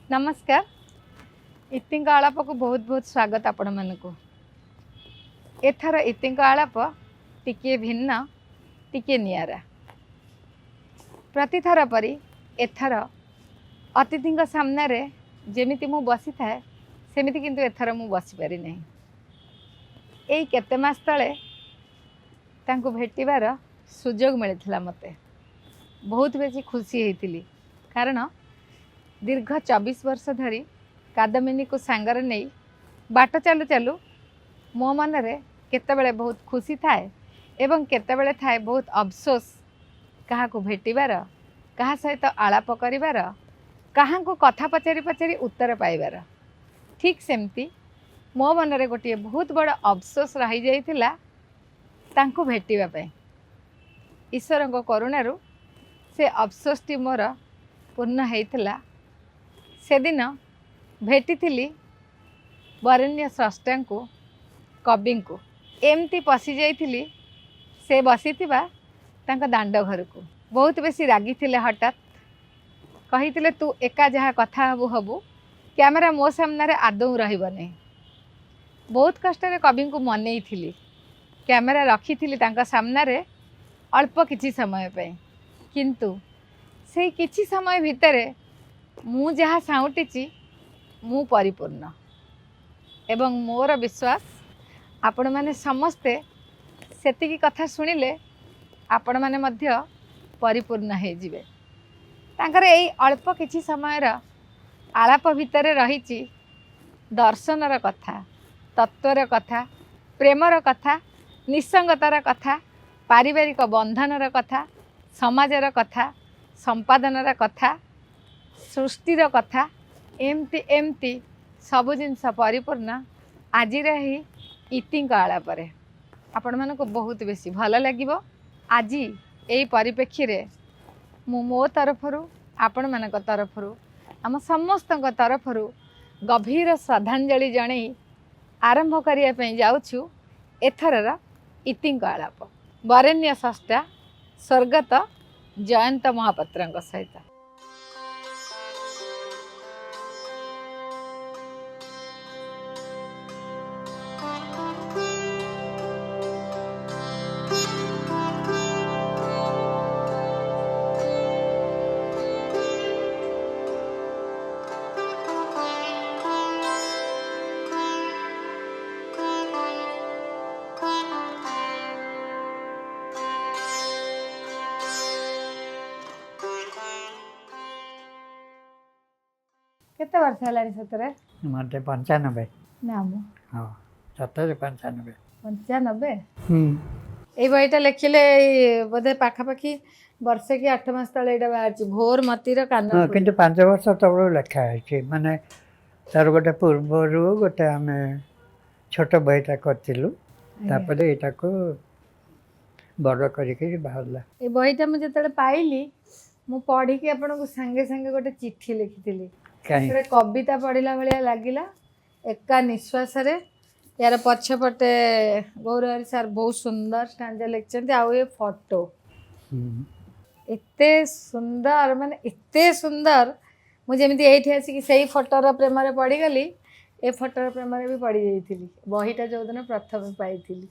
ନମସ୍କାର। ଇତିଙ୍କ ଆଳାପକୁ ବହୁତ ବହୁତ ସ୍ୱାଗତ ଆପଣମାନଙ୍କୁ। ଏଥର ଇତିଙ୍କ ଆଳାପ ଟିକିଏ ଭିନ୍ନ, ଟିକିଏ ନିଆରା। ପ୍ରତିଥର ପରି ଏଥର ଅତିଥିଙ୍କ ସାମ୍ନାରେ ଯେମିତି ମୁଁ ବସିଥାଏ, ସେମିତି କିନ୍ତୁ ଏଥର ମୁଁ ବସିପାରି ନାହିଁ। ଏଇ କେତେ ମାସ ତଳେ ତାଙ୍କୁ ଭେଟିବାର ସୁଯୋଗ ମିଳିଥିଲା ମୋତେ। ବହୁତ ବେଶୀ ଖୁସି ହେଇଥିଲି, କାରଣ ଦୀର୍ଘ 24 ବର୍ଷ ଧରି କାଦମ୍ବିନୀକୁ ସାଙ୍ଗରେ ନେଇ ବାଟ ଚାଲୁ ଚାଲୁ ମୋ ମନରେ କେତେବେଳେ ବହୁତ ଖୁସି ଥାଏ ଏବଂ କେତେବେଳେ ଥାଏ ବହୁତ ଅଫସୋସ, କାହାକୁ ଭେଟିବାର, କାହା ସହିତ ଆଳାପ କରିବାର, କାହାଙ୍କୁ କଥା ପଚାରି ପଚାରି ଉତ୍ତର ପାଇବାର। ଠିକ୍ ସେମିତି ମୋ ମନରେ ଗୋଟିଏ ବହୁତ ବଡ଼ ଅଫସୋସ ରହିଯାଇଥିଲା ତାଙ୍କୁ ଭେଟିବା ପାଇଁ। ଈଶ୍ୱରଙ୍କ କରୁଣାରୁ ସେ ଅଫସୋସଟି ମୋର ପୂର୍ଣ୍ଣ ହେଇଥିଲା। ସେଦିନ ଭେଟିଥିଲି ବରେଣ୍ୟ ସ୍ରଷ୍ଟାଙ୍କୁ, କବିଙ୍କୁ। ଏମିତି ପଶିଯାଇଥିଲି ସେ ବସିଥିବା ତାଙ୍କ ଦାଣ୍ଡ ଘରକୁ। ବହୁତ ବେଶୀ ରାଗିଥିଲେ। ହଠାତ୍ କହିଥିଲେ, "ତୁ ଏକା ଯାହା କଥା ହେବୁ ହେବୁ, କ୍ୟାମେରା ମୋ ସାମ୍ନାରେ ଆଦୌ ରହିବ ନାହିଁ।" ବହୁତ କଷ୍ଟରେ କବିଙ୍କୁ ମନେଇଥିଲି, କ୍ୟାମେରା ରଖିଥିଲି ତାଙ୍କ ସାମ୍ନାରେ ଅଳ୍ପ କିଛି ସମୟ ପାଇଁ। କିନ୍ତୁ ସେଇ କିଛି ସମୟ ଭିତରେ ମୁଁ ଯାହା ସାଉଁଟିଛି, ମୁଁ ପରିପୂର୍ଣ୍ଣ ଏବଂ ମୋର ବିଶ୍ୱାସ, ଆପଣମାନେ ସମସ୍ତେ ସେତିକି କଥା ଶୁଣିଲେ ଆପଣମାନେ ମଧ୍ୟ ପରିପୂର୍ଣ୍ଣ ହେଇଯିବେ। ତାଙ୍କର ଏଇ ଅଳ୍ପ କିଛି ସମୟର ଆଳାପ ଭିତରେ ରହିଛି ଦର୍ଶନର କଥା, ତତ୍ତ୍ୱର କଥା, ପ୍ରେମର କଥା, ନିଃସଙ୍ଗତାର କଥା, ପାରିବାରିକ ବନ୍ଧନର କଥା, ସମାଜର କଥା, ସମ୍ପାଦନାର କଥା, ସୃଷ୍ଟିର କଥା, ଏମିତି ଏମିତି ସବୁ ଜିନିଷ ପରିପୂର୍ଣ୍ଣ ଆଜିର ଏହି ଇତିଙ୍କ ଆଳାପରେ। ଆପଣମାନଙ୍କୁ ବହୁତ ବେଶୀ ଭଲ ଲାଗିବ। ଆଜି ଏଇ ପରିପ୍ରେକ୍ଷୀରେ ମୁଁ ମୋ ତରଫରୁ, ଆପଣମାନଙ୍କ ତରଫରୁ, ଆମ ସମସ୍ତଙ୍କ ତରଫରୁ ଗଭୀର ଶ୍ରଦ୍ଧାଞ୍ଜଳି ଜଣେଇ ଆରମ୍ଭ କରିବା ପାଇଁ ଯାଉଛୁ ଏଥରର ଇତିଙ୍କ ଆଳାପ, ବରେଣ୍ୟ ସ୍ରଷ୍ଟା ସ୍ୱର୍ଗତ ଜୟନ୍ତ ମହାପାତ୍ରଙ୍କ ସହିତ। କେତେ ବର୍ଷ ହେଲାଣି ସତରେ? ମୋତେ 95। ନା ମୁଁ ହଁ, ସତରେ 95। 95? ଏଇ ବହିଟା ଲେଖିଲେ ଏଇ ବୋଧେ ପାଖାପାଖି ବର୍ଷେ କି 8 ମାସ ତଳେ ଏଇଟା ବାହାରିଛି, ଭୋର ମତିର କାନ ହଁ। ଫୁଲ। କିନ୍ତୁ 5 ବର୍ଷ ତଳୁ ଲେଖା ହେଇଛି। ମାନେ ତାର ଗୋଟେ ପୂର୍ବରୁ ଗୋଟେ ଆମେ ଛୋଟ ବହିଟା କରିଥିଲୁ। ତାପରେ ଏଇଟାକୁ ବଡ଼ କରିକି ବାହାରିଲା। ଏ ବହିଟା ମୁଁ ଯେତେବେଳେ ପାଇଲି, ମୁଁ ପଢ଼ିକି ଆପଣଙ୍କୁ ସାଙ୍ଗେ ସାଙ୍ଗେ ଗୋଟେ ଚିଠି ଲେଖିଥିଲି। କାହିଁ? ଗୋଟେ କବିତା ପଢ଼ିଲା ଭଳିଆ ଲାଗିଲା ଏକା ନିଶ୍ୱାସରେ। ୟାର ପଛପଟେ ଗୌରହରି ସାର୍ ବହୁତ ସୁନ୍ଦର ଷ୍ଟାଞ୍ଜା ଲେଖିଛନ୍ତି। ଆଉ ଏ ଫଟୋ ଏତେ ସୁନ୍ଦର, ମାନେ ଏତେ ସୁନ୍ଦର, ମୁଁ ଯେମିତି ଏଇଠି ଆସିକି ସେଇ ଫଟୋର ପ୍ରେମରେ ପଡ଼ିଗଲି, ଏ ଫଟୋର ପ୍ରେମରେ ବି ପଡ଼ିଯାଇଥିଲି ବହିଟା ଯେଉଁଦିନ ପ୍ରଥମେ ପାଇଥିଲି।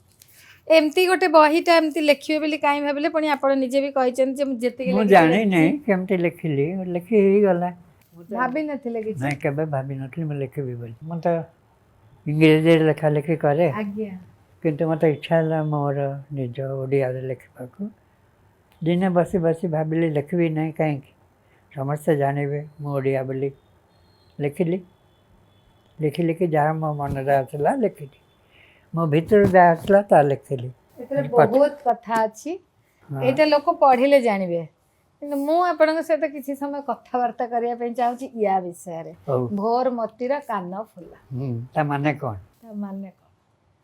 ଏମିତି ଗୋଟେ ବହିଟା ଏମିତି ଲେଖିବେ ବୋଲି କାହିଁ ଭାବିଲେ? ପୁଣି ଆପଣ ନିଜେ ବି କହିଛନ୍ତି ଯେ ମୁଁ ଯେତିକି ମୁଁ ଲେଖିଛି ଜାଣିନି ଲେଖିଛି। କେମିତି ଲେଖିଲି, ଲେଖି ହେଇଗଲା। ଭାବିନଥିଲେ କିଛି? ନାଇଁ, କେବେ ଭାବିନଥିଲି ମୁଁ ଲେଖିବି ବୋଲି। ମୁଁ ତ ଇଂରେଜୀରେ ଲେଖାଲେଖି କରେ। କିନ୍ତୁ ମୋତେ ଇଚ୍ଛା ହେଲା ମୋର ନିଜ ଓଡ଼ିଆରେ ଲେଖିବାକୁ। ଦିନେ ବସି ବସି ଭାବିଲି, ଲେଖିବି ନାହିଁ କାହିଁକି? ସମସ୍ତେ ଜାଣିବେ ମୁଁ ଓଡ଼ିଆ ବୋଲି। ଲେଖିଲି। ଲେଖି ଲେଖି ଯାହା ମୋ ମନରେ ଆସିଲା ଲେଖିଲି, ମୋ ଭିତରୁ ଯାହା ଆସିଲା ତାହା ଲେଖିଲି। ଏଥିରେ ବହୁତ କଥା ଅଛି। ଏଇଟା ଲୋକ ପଢ଼ିଲେ ଜାଣିବେ, କିନ୍ତୁ ମୁଁ ଆପଣଙ୍କ ସହିତ କିଛି ସମୟ କଥାବାର୍ତ୍ତା କରିବା ପାଇଁ ଚାହୁଁଛି ୟା ବିଷୟରେ। ହଉ। ଭୋର ମତିର କାନ ଫୁଲ। ତା ମାନେ କ'ଣ? ତା ମାନେ କ'ଣ?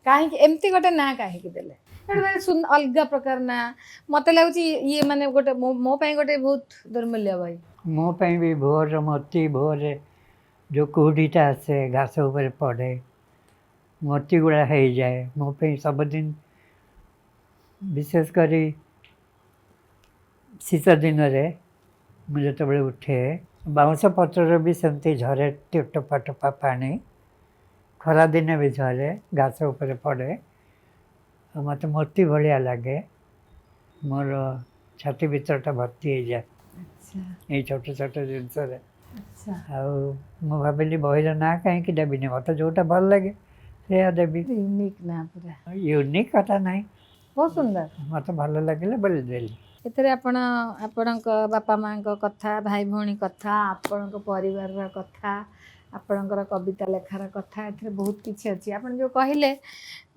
କାହିଁକି ଏମିତି ଗୋଟେ ନାଁ କାହିଁକି ଦେଲେ? ଏଇଟା ଭାରି ଅଲଗା ପ୍ରକାର ନାଁ ମତେ ଲାଗୁଛି ଇଏ। ମାନେ ଗୋଟେ ମୋ ପାଇଁ ଗୋଟେ ବହୁତ ଦୁର୍ମୂଲ୍ୟ ବହି। ମୋ ପାଇଁ ବି। ଭୋରର ମୋତି, ଭୋରରେ ଯେଉଁ କୁହୁଡ଼ିଟା ଆସେ, ଘାସ ଉପରେ ପଡ଼େ, ମୋତି ଗୁଡ଼ା ହେଇଯାଏ। ମୋ ପାଇଁ ସବୁଦିନ, ବିଶେଷ କରି ଶୀତ ଦିନରେ ମୁଁ ଯେତେବେଳେ ଉଠେ, ବାଉଁଶ ପତ୍ରରେ ବି ସେମିତି ଝରେ ଟୋପା ଟୋପା ପାଣି। ଖରାଦିନେ ବି ଝରେ, ଘାସ ଉପରେ ପଡ଼େ ଆଉ ମୋତେ ମୋତି ଭଳିଆ ଲାଗେ। ମୋର ଛାତି ଭିତରଟା ଭର୍ତ୍ତି ହେଇଯାଏ ଏଇ ଛୋଟ ଛୋଟ ଜିନିଷରେ। ଆଉ ମୁଁ ଭାବିଲି ବହିର ନାଁ କାହିଁକି ଦେବିନି, ମୋତେ ଯେଉଁଟା ଭଲ ଲାଗେ ସେଇଆ ଦେବି। ୟୁନିକ୍ ନାଁ ପୁରା। ୟୁନିକ୍ କଥା ନାହିଁ। ବହୁତ ସୁନ୍ଦର। ମୋତେ ଭଲ ଲାଗିଲା ବୋଲି ଦେଲି। ଏଥିରେ ଆପଣ ଆପଣଙ୍କ ବାପା ମାଆଙ୍କ କଥା, ଭାଇ ଭଉଣୀ କଥା, ଆପଣଙ୍କ ପରିବାରର କଥା, ଆପଣଙ୍କର କବିତା ଲେଖାର କଥା, ଏଥିରେ ବହୁତ କିଛି ଅଛି। ଆପଣ ଯେଉଁ କହିଲେ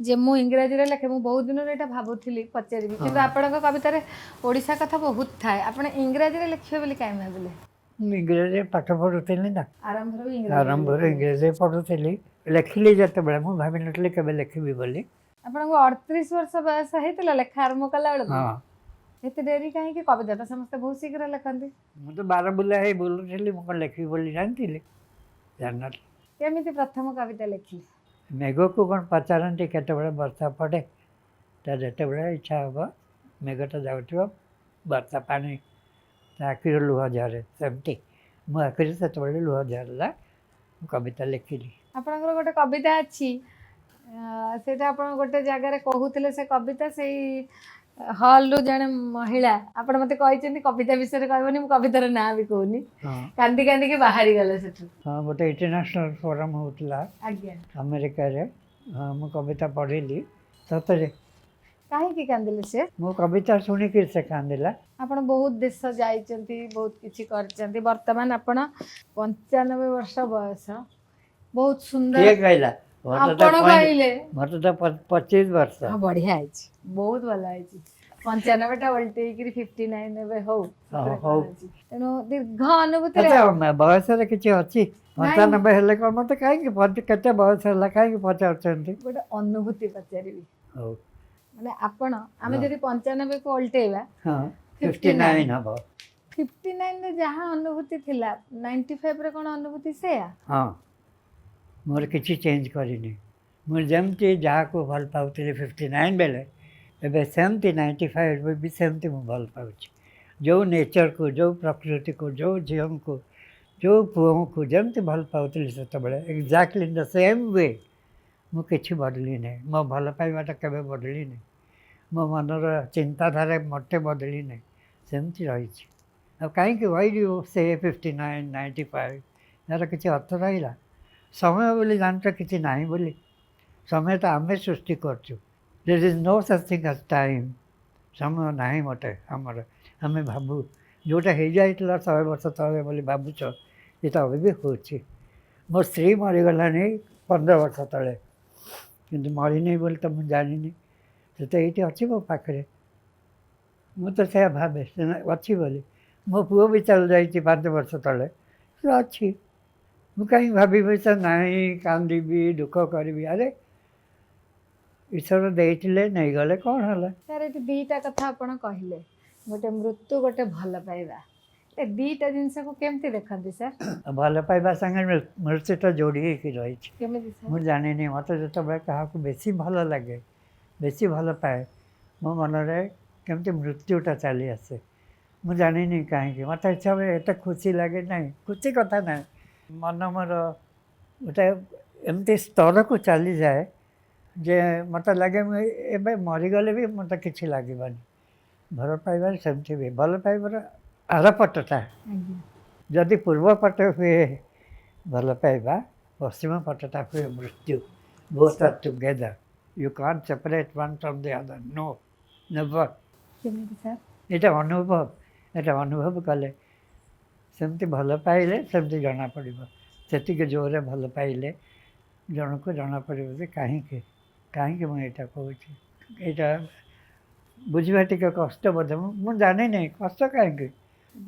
ଯେ ମୁଁ ଇଂରାଜୀରେ ଲେଖେ, ମୁଁ ବହୁତ ଦିନରୁ ଏଇଟା ଭାବୁଥିଲି ପଚାରିବି, କିନ୍ତୁ ଆପଣଙ୍କ କବିତାରେ ଓଡ଼ିଶା କଥା ବହୁତ ଥାଏ। ଆପଣ ଇଂରାଜୀରେ ଲେଖିବେ ବୋଲି କାହିଁ ଭାବିଲେ? ମୁଁ ଇଂରାଜୀରେ ପାଠ ପଢ଼ୁଥିଲି ନା। ଆରମ୍ଭରୁ ଇଂରାଜୀ? ଆରମ୍ଭରୁ ଇଂରାଜୀରେ ପଢ଼ୁଥିଲି। ଲେଖିଲି ଯେତେବେଳେ, ମୁଁ ଭାବିନଥିଲି କେବେ ଲେଖିବି ବୋଲି। ଆପଣଙ୍କୁ 38 ବର୍ଷ ବୟସ ହେଇଥିଲା ଲେଖା ଆରମ୍ଭ କଲା ବେଳକୁ? ହଁ। ଏତେ ଡେରି କାହିଁକି? କବିତା ତ ସମସ୍ତେ ବହୁତ ଶୀଘ୍ର ଲେଖନ୍ତି। ମୁଁ ତ ବାର ବୁଲା ହେଇ ବୁଲୁଥିଲି। ମୁଁ କ'ଣ ଲେଖିବି ବୋଲି ଜାଣିଥିଲି? ଜାଣିନଥିଲି। କେମିତି ପ୍ରଥମ କବିତା ଲେଖିଲେ? ମେଘକୁ କ'ଣ ପଚାରନ୍ତି କେତେବେଳେ ବର୍ଷା ପଡ଼େ? ତା ଯେତେବେଳେ ଇଚ୍ଛା ହେବ, ମେଘଟା ଯାଉଥିବ, ବର୍ଷା ପାଣି ତା ଆଖିରୁ ଲୁହ ଝରେ। ସେମିତି ମୋ ଆଖିରୁ ସେତେବେଳେ ଲୁହ ଝରିଲା, ମୁଁ କବିତା ଲେଖିଲି। ଆପଣଙ୍କର ଗୋଟେ କବିତା ଅଛି, ସେଇଟା ଆପଣ ଗୋଟେ ଜାଗାରେ କହୁଥିଲେ ସେ କବିତା। ସେଇ ହଲ୍ରୁ ଜଣେ ମହିଳା, ଆପଣ ମୋତେ କହିଛନ୍ତି କବିତା ବିଷୟରେ କହିବନି, ମୁଁ କବିତାର ନାଁ ବି କହୁନି, କାନ୍ଦି କାନ୍ଦିକି ବାହାରି ଗଲେ ସେଠୁ। ହଁ, ଗୋଟେ ଇଣ୍ଟରନ୍ୟାସନାଲ୍ ଫୋରମ୍ ହେଉଥିଲା ଆମେରିକାରେ। ହଁ, ମୁଁ କବିତା ପଢ଼ିଲି ସତରେ। କାହିଁକି କାନ୍ଦିଲେ ସେ? ମୋ କବିତା ଶୁଣିକି ସେ କାନ୍ଦିଲା। ଆପଣ ବହୁତ ଦେଶ ଯାଇଛନ୍ତି, ବହୁତ କିଛି କରିଛନ୍ତି। ବର୍ତ୍ତମାନ ଆପଣ 95 ବର୍ଷ ବୟସ। ବହୁତ ସୁନ୍ଦର। କିଏ କହିଲା? ମୋତେ ତ ଆପଣ କହିଲେ। ମୋତେ ତ 25 ବର୍ଷ। ହଁ, ବଢିଆ ହେଇଛି, ବହୁତ ଭଲ ହେଇଛି। 95ଟା ଓଲଟେଇକିରି 59 ଏବେ ହଉ। ସେଥିରେ ହଉ। କଣ ଅଛି? ତେଣୁ ଦୀର୍ଘ ଅନୁଭୂତିରେ ଆଚ୍ଛା, ବୟସରେ କିଛି ଅଛି? 95 ହେଲେ କ'ଣ? ମୋତେ କାହିଁକି କେତେ ବୟସ ହେଲା କାହିଁକି ପଚାରୁଛନ୍ତି? ଗୋଟେ ଅନୁଭୂତି ପଚାରିବି। ହଉ। ମାନେ ଆପଣ, ଆମେ ଯଦି 95କୁ ଓଲଟେଇବା, 59 ହବ। 59ରେ ଯାହା ଅନୁଭୂତି ଥିଲା, 95ରେ କ'ଣ ଅନୁଭୂତି ସେୟା? ହଁ, ମୋର କିଛି ଚେଞ୍ଜ କରିନି। ମୁଁ ଯେମିତି ଯାହାକୁ ଭଲ ପାଉଥିଲି 59 ବେଳେ, ଏବେ ସେମିତି 95 ବି ସେମିତି ମୁଁ ଭଲ ପାଉଛି। ଯେଉଁ ନେଚର୍କୁ, ଯେଉଁ ପ୍ରକୃତିକୁ, ଯେଉଁ ଝିଅଙ୍କୁ, ଯେଉଁ ପୁଅଙ୍କୁ ଯେମିତି ଭଲ ପାଉଥିଲି ସେତେବେଳେ, exactly in the same way. ମୁଁ କିଛି ବଦଳି ନାହିଁ। ମୋ ଭଲ ପାଇବାଟା କେବେ ବଦଳି ନାହିଁ। ମୋ ମନର ଚିନ୍ତାଧାରା ମୋଟେ ବଦଳି ନାହିଁ, ସେମିତି ରହିଛି। ଆଉ କାହିଁକି why you say 59, 95? ଏହାର କିଛି ଅର୍ଥ ରହିଲା? ସମୟ ବୋଲି ଜାଣିଛ କିଛି ନାହିଁ ବୋଲି। ସମୟ ତ ଆମେ ସୃଷ୍ଟି କରୁଛୁ। There is no such thing as time. ସମୟ ନାହିଁ ମୋଟେ ଆମର। ଆମେ ଭାବୁ ଯେଉଁଟା ହେଇଯାଇଥିଲା 100 ବର୍ଷ ତଳେ ବୋଲି ଭାବୁଛ, ସେଇଟା ଏବେ ବି ହେଉଛି। ମୋ ସ୍ତ୍ରୀ ମରିଗଲାଣି 15 ବର୍ଷ ତଳେ, କିନ୍ତୁ ମରିନି ବୋଲି ତ ମୁଁ ଜାଣିନି। ସେ ତ ଏଇଠି ଅଛି ମୋ ପାଖରେ। ମୁଁ ତ ସେଇଆ ଭାବେ ସେ ଅଛି ବୋଲି। ମୋ ପୁଅ ବି ଚାଲି ଯାଇଛି 5 ବର୍ଷ ତଳେ, ସେ ଅଛି। ମୁଁ କାହିଁକି ଭାବିବି ସେ ନାହିଁ, କାନ୍ଦିବି, ଦୁଃଖ କରିବି? ଆରେ, ଈଶ୍ୱର ଦେଇଥିଲେ, ନେଇଗଲେ, କ'ଣ ହେଲା? ସାର୍, ଏଠି ଦିଟା କଥା ଆପଣ କହିଲେ, ଗୋଟେ ମୃତ୍ୟୁ, ଗୋଟେ ଭଲ ପାଇବା। ଏ ଦିଟା ଜିନିଷକୁ କେମିତି ଦେଖନ୍ତି ସାର୍? ଆଉ ଭଲ ପାଇବା ସାଙ୍ଗରେ ମୃତ୍ୟୁଟା ଯୋଡ଼ି ହେଇକି ରହିଛି। କେମିତି ସାର୍? ମୁଁ ଜାଣିନି। ମୋତେ ଯେତେବେଳେ କାହାକୁ ବେଶୀ ଭଲ ଲାଗେ, ବେଶୀ ଭଲ ପାଏ, ମୋ ମନରେ କେମିତି ମୃତ୍ୟୁଟା ଚାଲି ଆସେ। ମୁଁ ଜାଣିନି କାହିଁକି। ମୋତେ ଇଚ୍ଛା ହୁଏ, ଏତେ ଖୁସି ଲାଗେ। ନାହିଁ, ଖୁସି କଥା ନାହିଁ, ମନ ମୋର ଗୋଟେ ଏମିତି ସ୍ତରକୁ ଚାଲିଯାଏ ଯେ ମୋତେ ଲାଗେ ମୁଁ ଏବେ ମରିଗଲେ ବି ମୋତେ କିଛି ଲାଗିବନି। ଭଲ ପାଇବାରେ ସେମିତି ହୁଏ। ଭଲ ପାଇବାର ଆର ପଟଟା, ଯଦି ପୂର୍ବ ପଟେ ହୁଏ ଭଲ ପାଇବା, ପଶ୍ଚିମ ପଟଟା ହୁଏ ମୃତ୍ୟୁ। Both are together. You can't separate one from the other. No, never. କେମିତି ସାର୍? ଏଇଟା ଅନୁଭବ। ଏଇଟା ଅନୁଭବ କଲେ, ସେମିତି ଭଲ ପାଇଲେ ସେମିତି ଜଣାପଡ଼ିବ। ସେତିକି ଜୋରରେ ଭଲ ପାଇଲେ ଜଣକୁ ଜଣାପଡ଼ିବ ଯେ କାହିଁକି, କାହିଁକି ମୁଁ ଏଇଟା କହୁଛି। ଏଇଟା ବୁଝିବା ଟିକେ କଷ୍ଟ ବୋଧେ। ମୁଁ ଜାଣିନି କଷ୍ଟ କାହିଁକି।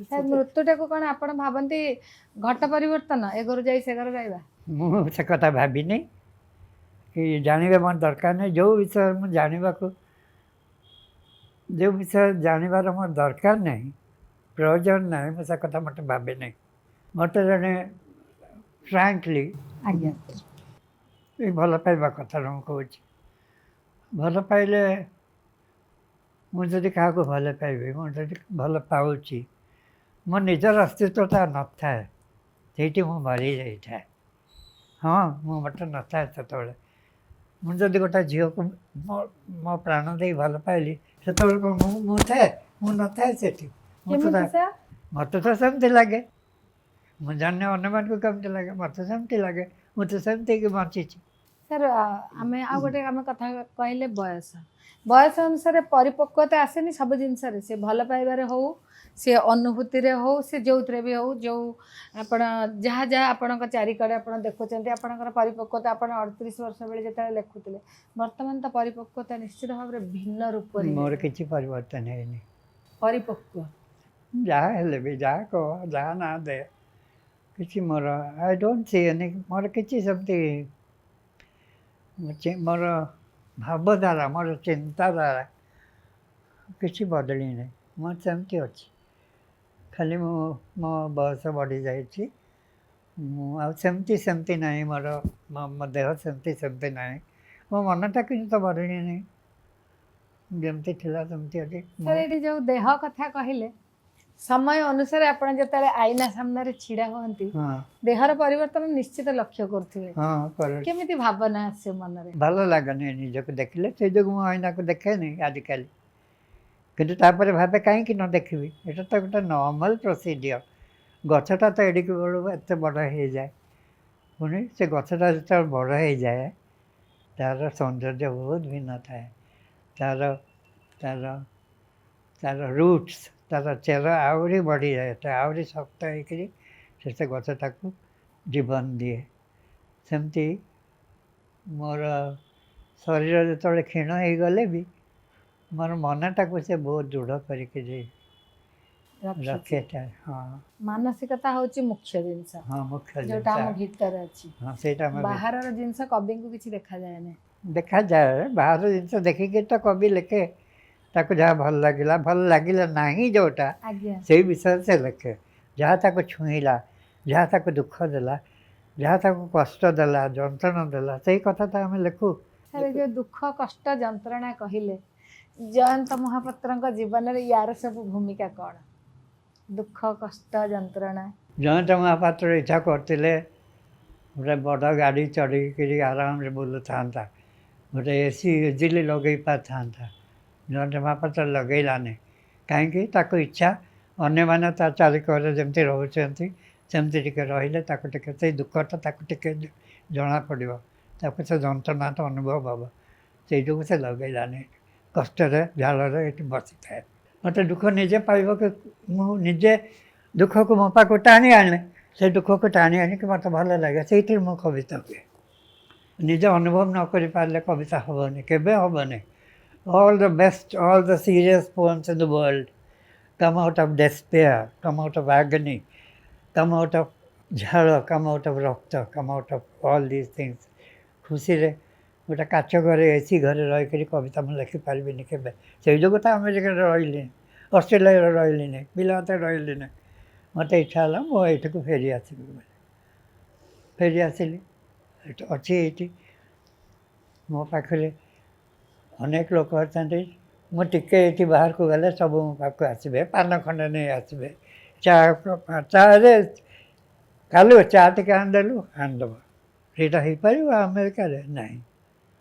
ସାର୍, ମୃତ୍ୟୁଟାକୁ କ'ଣ ଆପଣ ଭାବନ୍ତି ଘଟ ପରିବର୍ତ୍ତନ, ଏ ଘରୁ ଯାଇ ସେ ଘରେ ରହିବା? ମୁଁ ସେ କଥା ଭାବିନି କି ଜାଣିବା ମୋର ଦରକାର ନାହିଁ। ଯେଉଁ ବିଷୟ ଜାଣିବାର ମୋର ଦରକାର ନାହିଁ, ପ୍ରୟୋଜନ ନାହିଁ, ମୁଁ ସେ କଥା ମୋତେ ଭାବେ ନାହିଁ। ମୋତେ ଜଣେ ଫ୍ରାଙ୍କଲି, ଏଇ ଭଲ ପାଇବା କଥାଟା ମୁଁ କହୁଛି, ଭଲ ପାଇଲେ, ମୁଁ ଯଦି କାହାକୁ ଭଲ ପାଇବି, ମୁଁ ଯଦି ଭଲ ପାଉଛି, ମୋ ନିଜର ଅସ୍ତିତ୍ୱଟା ନଥାଏ। ସେଇଠି ମୁଁ ମରି ଯାଇଥାଏ। ହଁ, ମୁଁ ମୋଟେ ନଥାଏ ସେତେବେଳେ। ମୁଁ ଯଦି ଗୋଟେ ଝିଅକୁ ମୋ ମୋ ପ୍ରାଣ ଦେଇ ଭଲ ପାଇଲି, ସେତେବେଳେ କ'ଣ ମୁଁ ଥାଏ? ମୁଁ ନଥାଏ ସେଠି। ମୁଁ ତ କେମିତି ସାର୍? ମୋତେ ତ ସେମିତି ଲାଗେ। ମୁଁ ଜାଣିନି ଅନ୍ୟମାନଙ୍କୁ କେମିତି ଲାଗେ। ମୋତେ ସେମିତି ଲାଗେ। ମୁଁ ତ ସେମିତି ହେଇକି ବଞ୍ଚିଛି। ସାର୍, ଆମେ ଆଉ ଗୋଟେ ଆମେ କଥା କହିଲେ, ବୟସ ବୟସ ଅନୁସାରେ ପରିପକ୍ୱତା ଆସେନି ସବୁ ଜିନିଷରେ। ସେ ଭଲ ପାଇବାରେ ହଉ, ସେ ଅନୁଭୂତିରେ ହଉ, ସେ ଯେଉଁଥିରେ ବି ହଉ, ଯେଉଁ ଆପଣ ଯାହା ଯାହା ଆପଣଙ୍କ ଚାରିକଡ଼େ ଆପଣ ଦେଖୁଛନ୍ତି, ଆପଣଙ୍କର ପରିପକ୍ୱତା, ଆପଣ 38 ବର୍ଷ ବେଳେ ଯେତେବେଳେ ଲେଖୁଥିଲେ, ବର୍ତ୍ତମାନ ତ ପରିପକ୍ୱତା ନିଶ୍ଚିତ ଭାବରେ ଭିନ୍ନ ରୂପରେ। ମୋର କିଛି ପରିବର୍ତ୍ତନ ହେଇନି। ପରିପକ୍ୱ। ଯାହା ହେଲେ ବି, ଯାହା କହ, ଯାହା ନା ଦେ, କିଛି ମୋର, I don't see any, ମୋର କିଛି ସେମିତି ମୋର ଭାବଧାରା, ମୋର ଚିନ୍ତାଧାରା କିଛି ବଦଳି ନାହିଁ। ମୁଁ ସେମିତି ଅଛି। ଖାଲି ମୁଁ ମୋ ବୟସ ବଢ଼ିଯାଇଛି। ମୁଁ ଆଉ ସେମିତି ସେମିତି ନାହିଁ। ମୋର ମୋ ଦେହ ସେମିତି ସେମିତି ନାହିଁ। ମୋ ମନଟା କିନ୍ତୁ ତ ବଦଳି ନାହିଁ। ଯେମିତି ଥିଲା ସେମିତି ଅଛି ମୁଁ। ସାର୍, ଏଇଠି ଯେଉଁ ଦେହ କଥା କହିଲେ, ସମୟ ଅନୁସାରେ ଆପଣ ଯେତେବେଳେ ଆଇନା ସାମ୍ନାରେ ଛିଡ଼ା ହୁଅନ୍ତି, ଦେହର ପରିବର୍ତ୍ତନ ନିଶ୍ଚିତ ଲକ୍ଷ୍ୟ କରୁଥିବେ। ହଁ, କରେ। କେମିତି ଭାବନା ଆସେ ମନରେ? ଭଲ ଲାଗେନି ନିଜକୁ ଦେଖିଲେ। ସେଇ ଯୋଗୁଁ ମୁଁ ଆଇନାକୁ ଦେଖେନି ଆଜିକାଲି। କିନ୍ତୁ ତାପରେ ଭାବେ, କାହିଁକି ନ ଦେଖିବି? ଏଇଟା ତ ଗୋଟେ ନର୍ମାଲ୍ ପ୍ରୋସିଡ଼ିଅର୍। ଗଛଟା ତ ଏଡ଼ିକି ବେଳୁ ଏତେ ବଡ଼ ହେଇଯାଏ। ପୁଣି ସେ ଗଛଟା ଯେତେବେଳେ ବଡ଼ ହେଇଯାଏ, ତା'ର ସୌନ୍ଦର୍ଯ୍ୟ ବହୁତ ଭିନ୍ନ ଥାଏ। ତାର ରୁଟ୍ସ, ତାର ଚେର ଆହୁରି ବଢ଼ିଯାଏ। ତ ଆହୁରି ଶକ୍ତ ହେଇକରି ସେ ଗଛଟାକୁ ଜୀବନ ଦିଏ। ସେମିତି ମୋର ଶରୀର ଯେତେବେଳେ କ୍ଷୀଣ ହେଇଗଲେ ବି ମୋର ମନଟାକୁ ସେ ବହୁତ ଦୃଢ଼ କରିକି ରଖିଛି। ରଖେ। ହଁ। ମାନସିକତା ହଉଛି ମୁଖ୍ୟ ଜିନିଷ। ହଁ, ମୁଖ୍ୟ ଯୋଉଟା ଜିନିଷ। ଆମ ଭିତରେ ଅଛି। ହଁ, ସେଇଟା ଆମ ବାହାରର ଜିନିଷ କବିଙ୍କୁ କିଛି ଦେଖାଯାଏ ନାହିଁ। ଦେଖାଯାଏ। ବାହାର ଜିନିଷ ଦେଖିକି ତ କବି ଲେଖେ। ତାକୁ ଯାହା ଭଲ ଲାଗିଲା, ଭଲ ଲାଗିଲା ନାହିଁ ଯୋଉଟା, ସେଇ ବିଷୟରେ ସେ ଲେଖେ। ଯାହା ତାକୁ ଛୁଇଁଲା, ଯାହା ତାକୁ ଦୁଃଖ ଦେଲା, ଯାହା ତାକୁ କଷ୍ଟ ଦେଲା, ଯନ୍ତ୍ରଣା ଦେଲା, ସେଇ କଥା ତ ଆମେ ଲେଖୁ। ସାର୍, ଏ ଯୋଉ ଦୁଃଖ, କଷ୍ଟ, ଯନ୍ତ୍ରଣା କହିଲେ, ଜୟନ୍ତ ମହାପାତ୍ରଙ୍କ ଜୀବନରେ ୟାର ସବୁ ଭୂମିକା କ'ଣ, ଦୁଃଖ, କଷ୍ଟ, ଯନ୍ତ୍ରଣା? ଜୟନ୍ତ ମହାପାତ୍ର ଇଚ୍ଛା କରିଥିଲେ ଗୋଟେ ବଡ଼ ଗାଡ଼ି ଚଢ଼ିକିରି ଆରାମରେ ବୁଲୁଥାନ୍ତା, ଗୋଟେ ଏସି ଇଜିଲି ଲଗେଇ ପାରିଥାନ୍ତା। ଜୟନ୍ତ ମହାପାତ୍ର ଲଗେଇଲାନି। କାହିଁକି? ତାକୁ ଇଚ୍ଛା ଅନ୍ୟମାନେ ତା ଚାରିକରେ ଯେମିତି ରହୁଛନ୍ତି ସେମିତି ଟିକେ ରହିଲେ ତାକୁ ଟିକେ ସେଇ ଦୁଃଖଟା ତାକୁ ଟିକେ ଜଣାପଡ଼ିବ, ତାକୁ ସେ ଯନ୍ତ୍ରଣାଟା ଅନୁଭବ ହେବ। ସେଇ ଯୋଗୁଁ ସେ ଲଗେଇଲାନି। କଷ୍ଟରେ ଝାଳରେ ଏଠି ବସିଥାଏ। ମୋତେ ଦୁଃଖ ନିଜେ ପାଇବାକୁ, ମୁଁ ନିଜେ ଦୁଃଖକୁ ମୋ ପାଖକୁ ଟାଣି ଆଣେ। ସେ ଦୁଃଖକୁ ଟାଣି ଆଣିକି ମୋତେ ଭଲ ଲାଗେ, ସେଇଥିରେ ମୁଁ କବିତା ହୁଏ। ନିଜେ ଅନୁଭବ ନ କରିପାରିଲେ କବିତା ହେବନି, କେବେ ହେବନି। All the best, all the serious poems in the world come out of despair, come out of agony, come out of ଝାଳ, come out of ରକ୍ତ, come out of all these things. ଖୁସିରେ ଗୋଟେ କାଚ ଘରେ, ଏସି ଘରେ ରହିକରି କବିତା ମୁଁ ଲେଖିପାରିବିନି କେବେ। ସେଇ ଯୋଗୁଁ ତ ଆମେରିକାରେ ରହିଲିନି, ଅଷ୍ଟ୍ରେଲିଆରେ ରହିଲିନି, ବିଲାତରେ ରହିଲିନି। ମୋତେ ଇଚ୍ଛା ହେଲା ମୁଁ ଏଇଠିକୁ ଫେରି ଆସିବି ବୋଲି। ଫେରି ଆସିଲି, ଏଠି ଅଛି। ଏଇଠି ମୋ ପାଖରେ ଅନେକ ଲୋକ ଅଛନ୍ତି। ମୁଁ ଟିକେ ଏଇଠି ବାହାରକୁ ଗଲେ ସବୁ ମୋ ପାଖକୁ ଆସିବେ, ପାନ ଖଣ୍ଡେ ନେଇ ଆସିବେ, ଚା ଚାରେ କାଲୁ ଚା ଟିକେ ଆଣିଦେଲୁ, ଆଣିଦେବ। ସେଇଟା ହେଇପାରିବ ଆମେରିକାରେ? ନାହିଁ,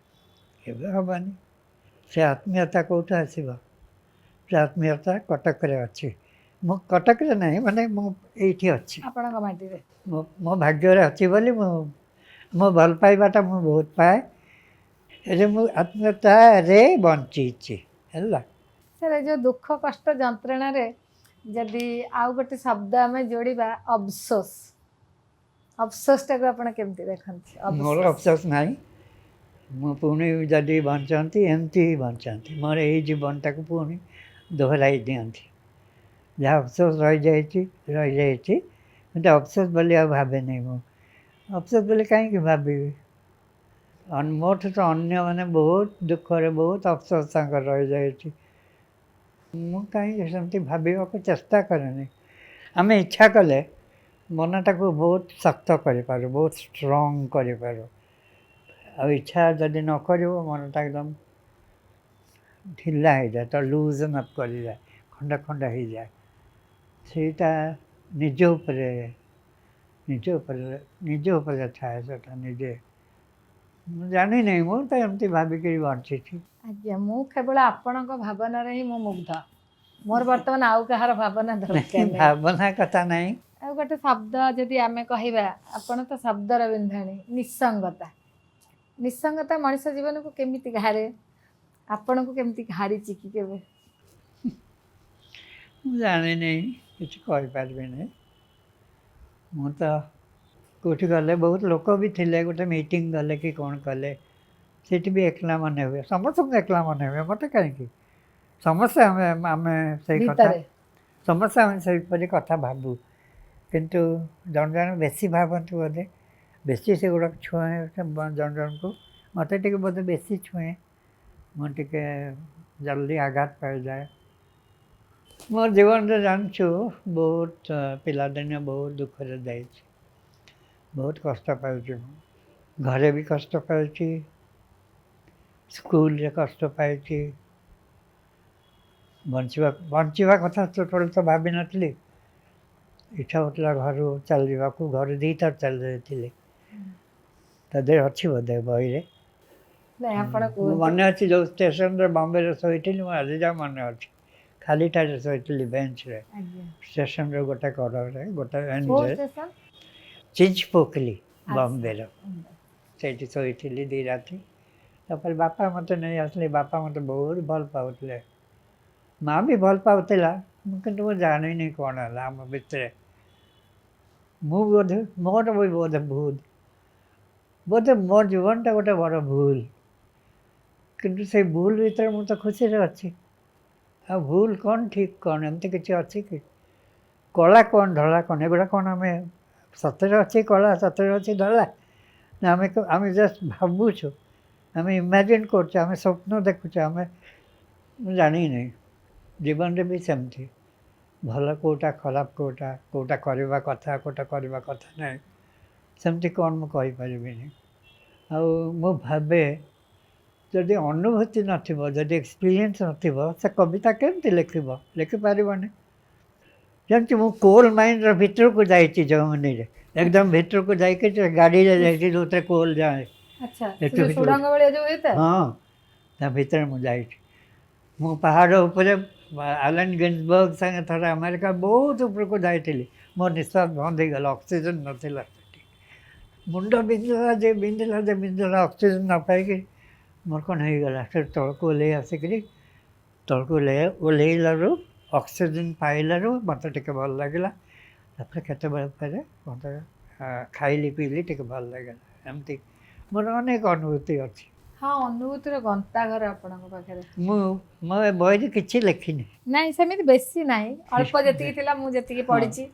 କେବେ ହେବନି। ସେ ଆତ୍ମୀୟତା କେଉଁଠୁ ଆସିବ? ସେ ଆତ୍ମୀୟତା କଟକରେ ଅଛି। ମୁଁ କଟକରେ ନାହିଁ, ମାନେ ମୁଁ ଏଇଠି ଅଛି। ଆପଣଙ୍କ ମାଟିରେ। ମୋ ଭାଗ୍ୟରେ ଅଛି ବୋଲି ମୁଁ ମୋ ଭଲ ପାଇବାଟା ମୁଁ ବହୁତ ପାଏ। ହେଲେ ମୁଁ ଆତ୍ମୀୟତାରେ ବଞ୍ଚିଛି ହେଲା। ସାର୍, ଏ ଯୋଉ ଦୁଃଖ, କଷ୍ଟ, ଯନ୍ତ୍ରଣାରେ ଯଦି ଆଉ ଗୋଟେ ଶବ୍ଦ ଆମେ ଯୋଡ଼ିବା, ଅଫସୋସ, ଅଫସୋସଟାକୁ ଆପଣ କେମିତି ଦେଖନ୍ତି? ମୋର ଅଫସୋସ। ଅଫସୋସ ନାହିଁ। ମୁଁ ପୁଣି ଯଦି ବଞ୍ଚନ୍ତି, ଏମିତି ହିଁ ବଞ୍ଚନ୍ତି। ମୋର ଏଇ ଜୀବନଟାକୁ ପୁଣି ଦୋହରାଇ ଦିଅନ୍ତି। ଯାହା ଅଫସୋସ ରହିଯାଇଛି, ରହିଯାଇଛି। କିନ୍ତୁ ଅଫସୋସ ବୋଲି ଆଉ ଭାବେନି ମୁଁ। ଅଫସୋସ ବୋଲି କାହିଁକି ଭାବିବି? ମୋଠୁ ତ ଅନ୍ୟମାନେ ବହୁତ ଦୁଃଖରେ, ବହୁତ ଅଫସୋସ ତାଙ୍କର ରହିଯାଇଛି। ମୁଁ କାହିଁକି ସେମିତି ଭାବିବାକୁ ଚେଷ୍ଟା କରେନି। ଆମେ ଇଚ୍ଛା କଲେ ମନଟାକୁ ବହୁତ ଶକ୍ତ କରିପାରୁ, ବହୁତ ଷ୍ଟ୍ରଙ୍ଗ କରିପାରୁ। ଆଉ ଇଚ୍ଛା ଯଦି ନ କରିବ, ମନଟା ଏକଦମ ଢିଲା ହେଇଯାଏ, ତ ଲୁଜନ୍ ଅପ୍ କରିଯାଏ, ଖଣ୍ଡ ଖଣ୍ଡ ହେଇଯାଏ। ସେଇଟା ନିଜ ଉପରେ। ନିଜ ଉପରେ, ନିଜ ଉପରେ ଥାଏ ସେଟା ନିଜେ। ମୁଁ ଜାଣିନି, ମୁଁ ତ ଏମିତି ଭାବିକିରି ବଞ୍ଚିଛି। ଆଜ୍ଞା, ମୁଁ କେବଳ ଆପଣଙ୍କ ଭାବନାରେ ହିଁ ମୁଁ ମୁଗ୍ଧ। ମୋର ବର୍ତ୍ତମାନ ଆଉ କାହାର ଭାବନା ଦରକାର ନାହିଁ। ଭାବନା କଥା ନାହିଁ। ଆଉ ଗୋଟେ ଶବ୍ଦ ଯଦି ଆମେ କହିବା, ଆପଣ ତ ଶବ୍ଦର ବିନ୍ଧାଣୀ, ନିଃସଙ୍ଗତା। ନିଃସଙ୍ଗତା ମଣିଷ ଜୀବନକୁ କେମିତି ଘାରେ? ଆପଣଙ୍କୁ କେମିତି ଘାରିଛି କି କେବେ? ମୁଁ ଜାଣିନି, କିଛି କହିପାରିବି ନାହିଁ। ମୁଁ ତ କେଉଁଠି ଗଲେ, ବହୁତ ଲୋକ ବି ଥିଲେ, ଗୋଟେ ମିଟିଂ ଗଲେ କି କ'ଣ କଲେ, ସେଠି ବି ଏକଲା ମନେ ହୁଏ। ସମସ୍ତଙ୍କୁ ଏକଲା ମନେ ହୁଏ, ମୋତେ କାହିଁକି? ସମସ୍ତେ ଆମେ ସେଇ କଥା ଭିତରେ ସମସ୍ତେ ଆମେ ସେହିପରି କଥା ଭାବୁ, କିନ୍ତୁ ଜଣେ ଜଣେ ବେଶୀ ଭାବନ୍ତି ବୋଧେ, ବେଶୀ ସେଗୁଡ଼ାକ ଛୁଏଁ ଜଣେ ଜଣଙ୍କୁ। ମୋତେ ଟିକେ ବୋଧେ ବେଶୀ ଛୁଏଁ, ମୁଁ ଟିକେ ଜଲ୍ଦି ଆଘାତ ପାଇଯାଏ। ମୋ ଜୀବନରେ ଜାଣିଛୁ, ବହୁତ ପିଲାଦିନେ ବହୁତ ଦୁଃଖରେ ଯାଇଛି, ବହୁତ କଷ୍ଟ ପାଇଛି ମୁଁ। ଘରେ ବି କଷ୍ଟ ପାଇଛି, ସ୍କୁଲରେ କଷ୍ଟ ପାଇଛି। ବଞ୍ଚିବା କଥା ଛୋଟବେଳେ ତ ଭାବିନଥିଲି। ଇଚ୍ଛା ହେଉଥିଲା ଘରୁ ଚାଲିଯିବାକୁ। ଘରୁ 2 ଥର ଚାଲି ଯାଇଥିଲି। ତା ଦେହରେ ଅଛି ବୋଧେ ବହିରେ। ନାଇଁ, ଆପଣ ମୁଁ କୁହନ୍ତୁ। ମନେ ଅଛି, ଯେଉଁ ଷ୍ଟେସନରେ ବମ୍ବେରେ ଶୋଇଥିଲି, ମୁଁ ଆଜି ଯାଏ ମନେ ଅଛି। ଖାଲିଟାରେ ଶୋଇଥିଲି ବେଞ୍ଚରେ, ଷ୍ଟେସନର ଗୋଟେ କଡ଼ରେ, ଗୋଟେ କୋଉ ଏଣ୍ଡରେ। ଷ୍ଟେସନ? ଚିଞ୍ଚପୋକଲି, ବମ୍ବେର। ସେଇଠି ଶୋଇଥିଲି 2 ରାତି। ତାପରେ ବାପା ମୋତେ ନେଇ ଆସିଲେ। ବାପା ମୋତେ ବହୁତ ଭଲ ପାଉଥିଲେ, ମା ବି ଭଲ ପାଉଥିଲା। ମୁଁ କିନ୍ତୁ ମୁଁ ଜାଣିନି କ'ଣ ହେଲା ଆମ ଭିତରେ। ମୁଁ ବୋଧେ, ମୋର ବି ବୋଧେ ଭୁଲ, ବୋଧେ ମୋ ଜୀବନଟା ଗୋଟେ ବଡ଼ ଭୁଲ। କିନ୍ତୁ ସେଇ ଭୁଲ ଭିତରେ ମୁଁ ତ ଖୁସିରେ ଅଛି। ଆଉ ଭୁଲ କ'ଣ, ଠିକ୍ କ'ଣ, ଏମିତି କିଛି ଅଛି କି? କଳା କ'ଣ, ଧଳା କ'ଣ, ଏଗୁଡ଼ା କ'ଣ ଆମେ ସତରେ ଅଛି କଳା, ସତରେ ଅଛି ଧଳା? ନା ଆମେ ଜଷ୍ଟ ଭାବୁଛୁ, ଆମେ ଇମାଜିନ୍ କରୁଛୁ, ଆମେ ସ୍ୱପ୍ନ ଦେଖୁଛୁ ଆମେ? ମୁଁ ଜାଣିନି। ଜୀବନରେ ବି ସେମିତି, ଭଲ କେଉଁଟା, ଖରାପ କେଉଁଟା, କେଉଁଟା କରିବା କଥା, କେଉଁଟା କରିବା କଥା ନାହିଁ, ସେମିତି କ'ଣ ମୁଁ କହିପାରିବିନି। ଆଉ ମୁଁ ଭାବେ, ଯଦି ଅନୁଭୂତି ନଥିବ, ଯଦି ଏକ୍ସପିରିଏନ୍ସ ନଥିବ, ସେ କବିତା କେମିତି ଲେଖିବ? ଲେଖିପାରିବନି। ଯେମିତି ମୁଁ କୋଲ୍ ମାଇନ୍ର ଭିତରକୁ ଯାଇଛି, ଜର୍ମାନୀରେ ଏକଦମ ଭିତରକୁ ଯାଇକି, ସେ ଗାଡ଼ିରେ ଯାଇଛି ଯେଉଁଥିରେ କୋଲ୍ ଯାଏ। ଏଠୁ ସେ ଯୋଉ ଭିତରକୁ। ସୁଡ଼ଙ୍ଗ ଭଳିଆ ଯୋଉ ହେଇଥାଏ? ହଁ, ତା ଭିତରେ ମୁଁ ଯାଇଛି। ମୁଁ ପାହାଡ଼ ଉପରେ ଆଲେନ୍ ଗିନ୍ସବର୍ଗ ସାଙ୍ଗେ ଥରେ ଆମେରିକା ବହୁତ ଉପରକୁ ଯାଇଥିଲି। ମୋ ନିଶ୍ୱାସ ବନ୍ଦ ହେଇଗଲା, ଅକ୍ସିଜେନ୍ ନଥିଲା ସେଠି। ମୁଣ୍ଡ ବିନ୍ଧିଲା ଯେ ବିନ୍ଧିଲା ଯେ ବିନ୍ଧିଲା, ଅକ୍ସିଜେନ୍ ନ ପାଇକି ମୋର କ'ଣ ହେଇଗଲା। ସେଠୁ ତଳକୁ ଓହ୍ଲେଇ ଆସିକିରି, ତଳକୁ ଓହ୍ଲେଇଲାରୁ, ଅକ୍ସିଜେନ୍ ପାଇଲାରୁ ମୋତେ ଟିକେ ଭଲ ଲାଗିଲା। ତାପରେ କେତେବେଳେ ପରେ ମୋତେ ଖାଇଲି ପିଇଲି, ଟିକେ ଭଲ ଲାଗିଲା। ଏମିତି ମୋର ଅନେକ ଅନୁଭୂତି ଅଛି। ହଁ, ଅନୁଭୂତିର ଗନ୍ତାଘର ଆପଣଙ୍କ ପାଖରେ। ମୁଁ ମୋ ଏ ବହିରେ କିଛି ଲେଖିନି। ନାଇଁ, ସେମିତି ବେଶୀ ନାହିଁ, ଅଳ୍ପ ଯେତିକି ଥିଲା, ମୁଁ ଯେତିକି ପଢିଛି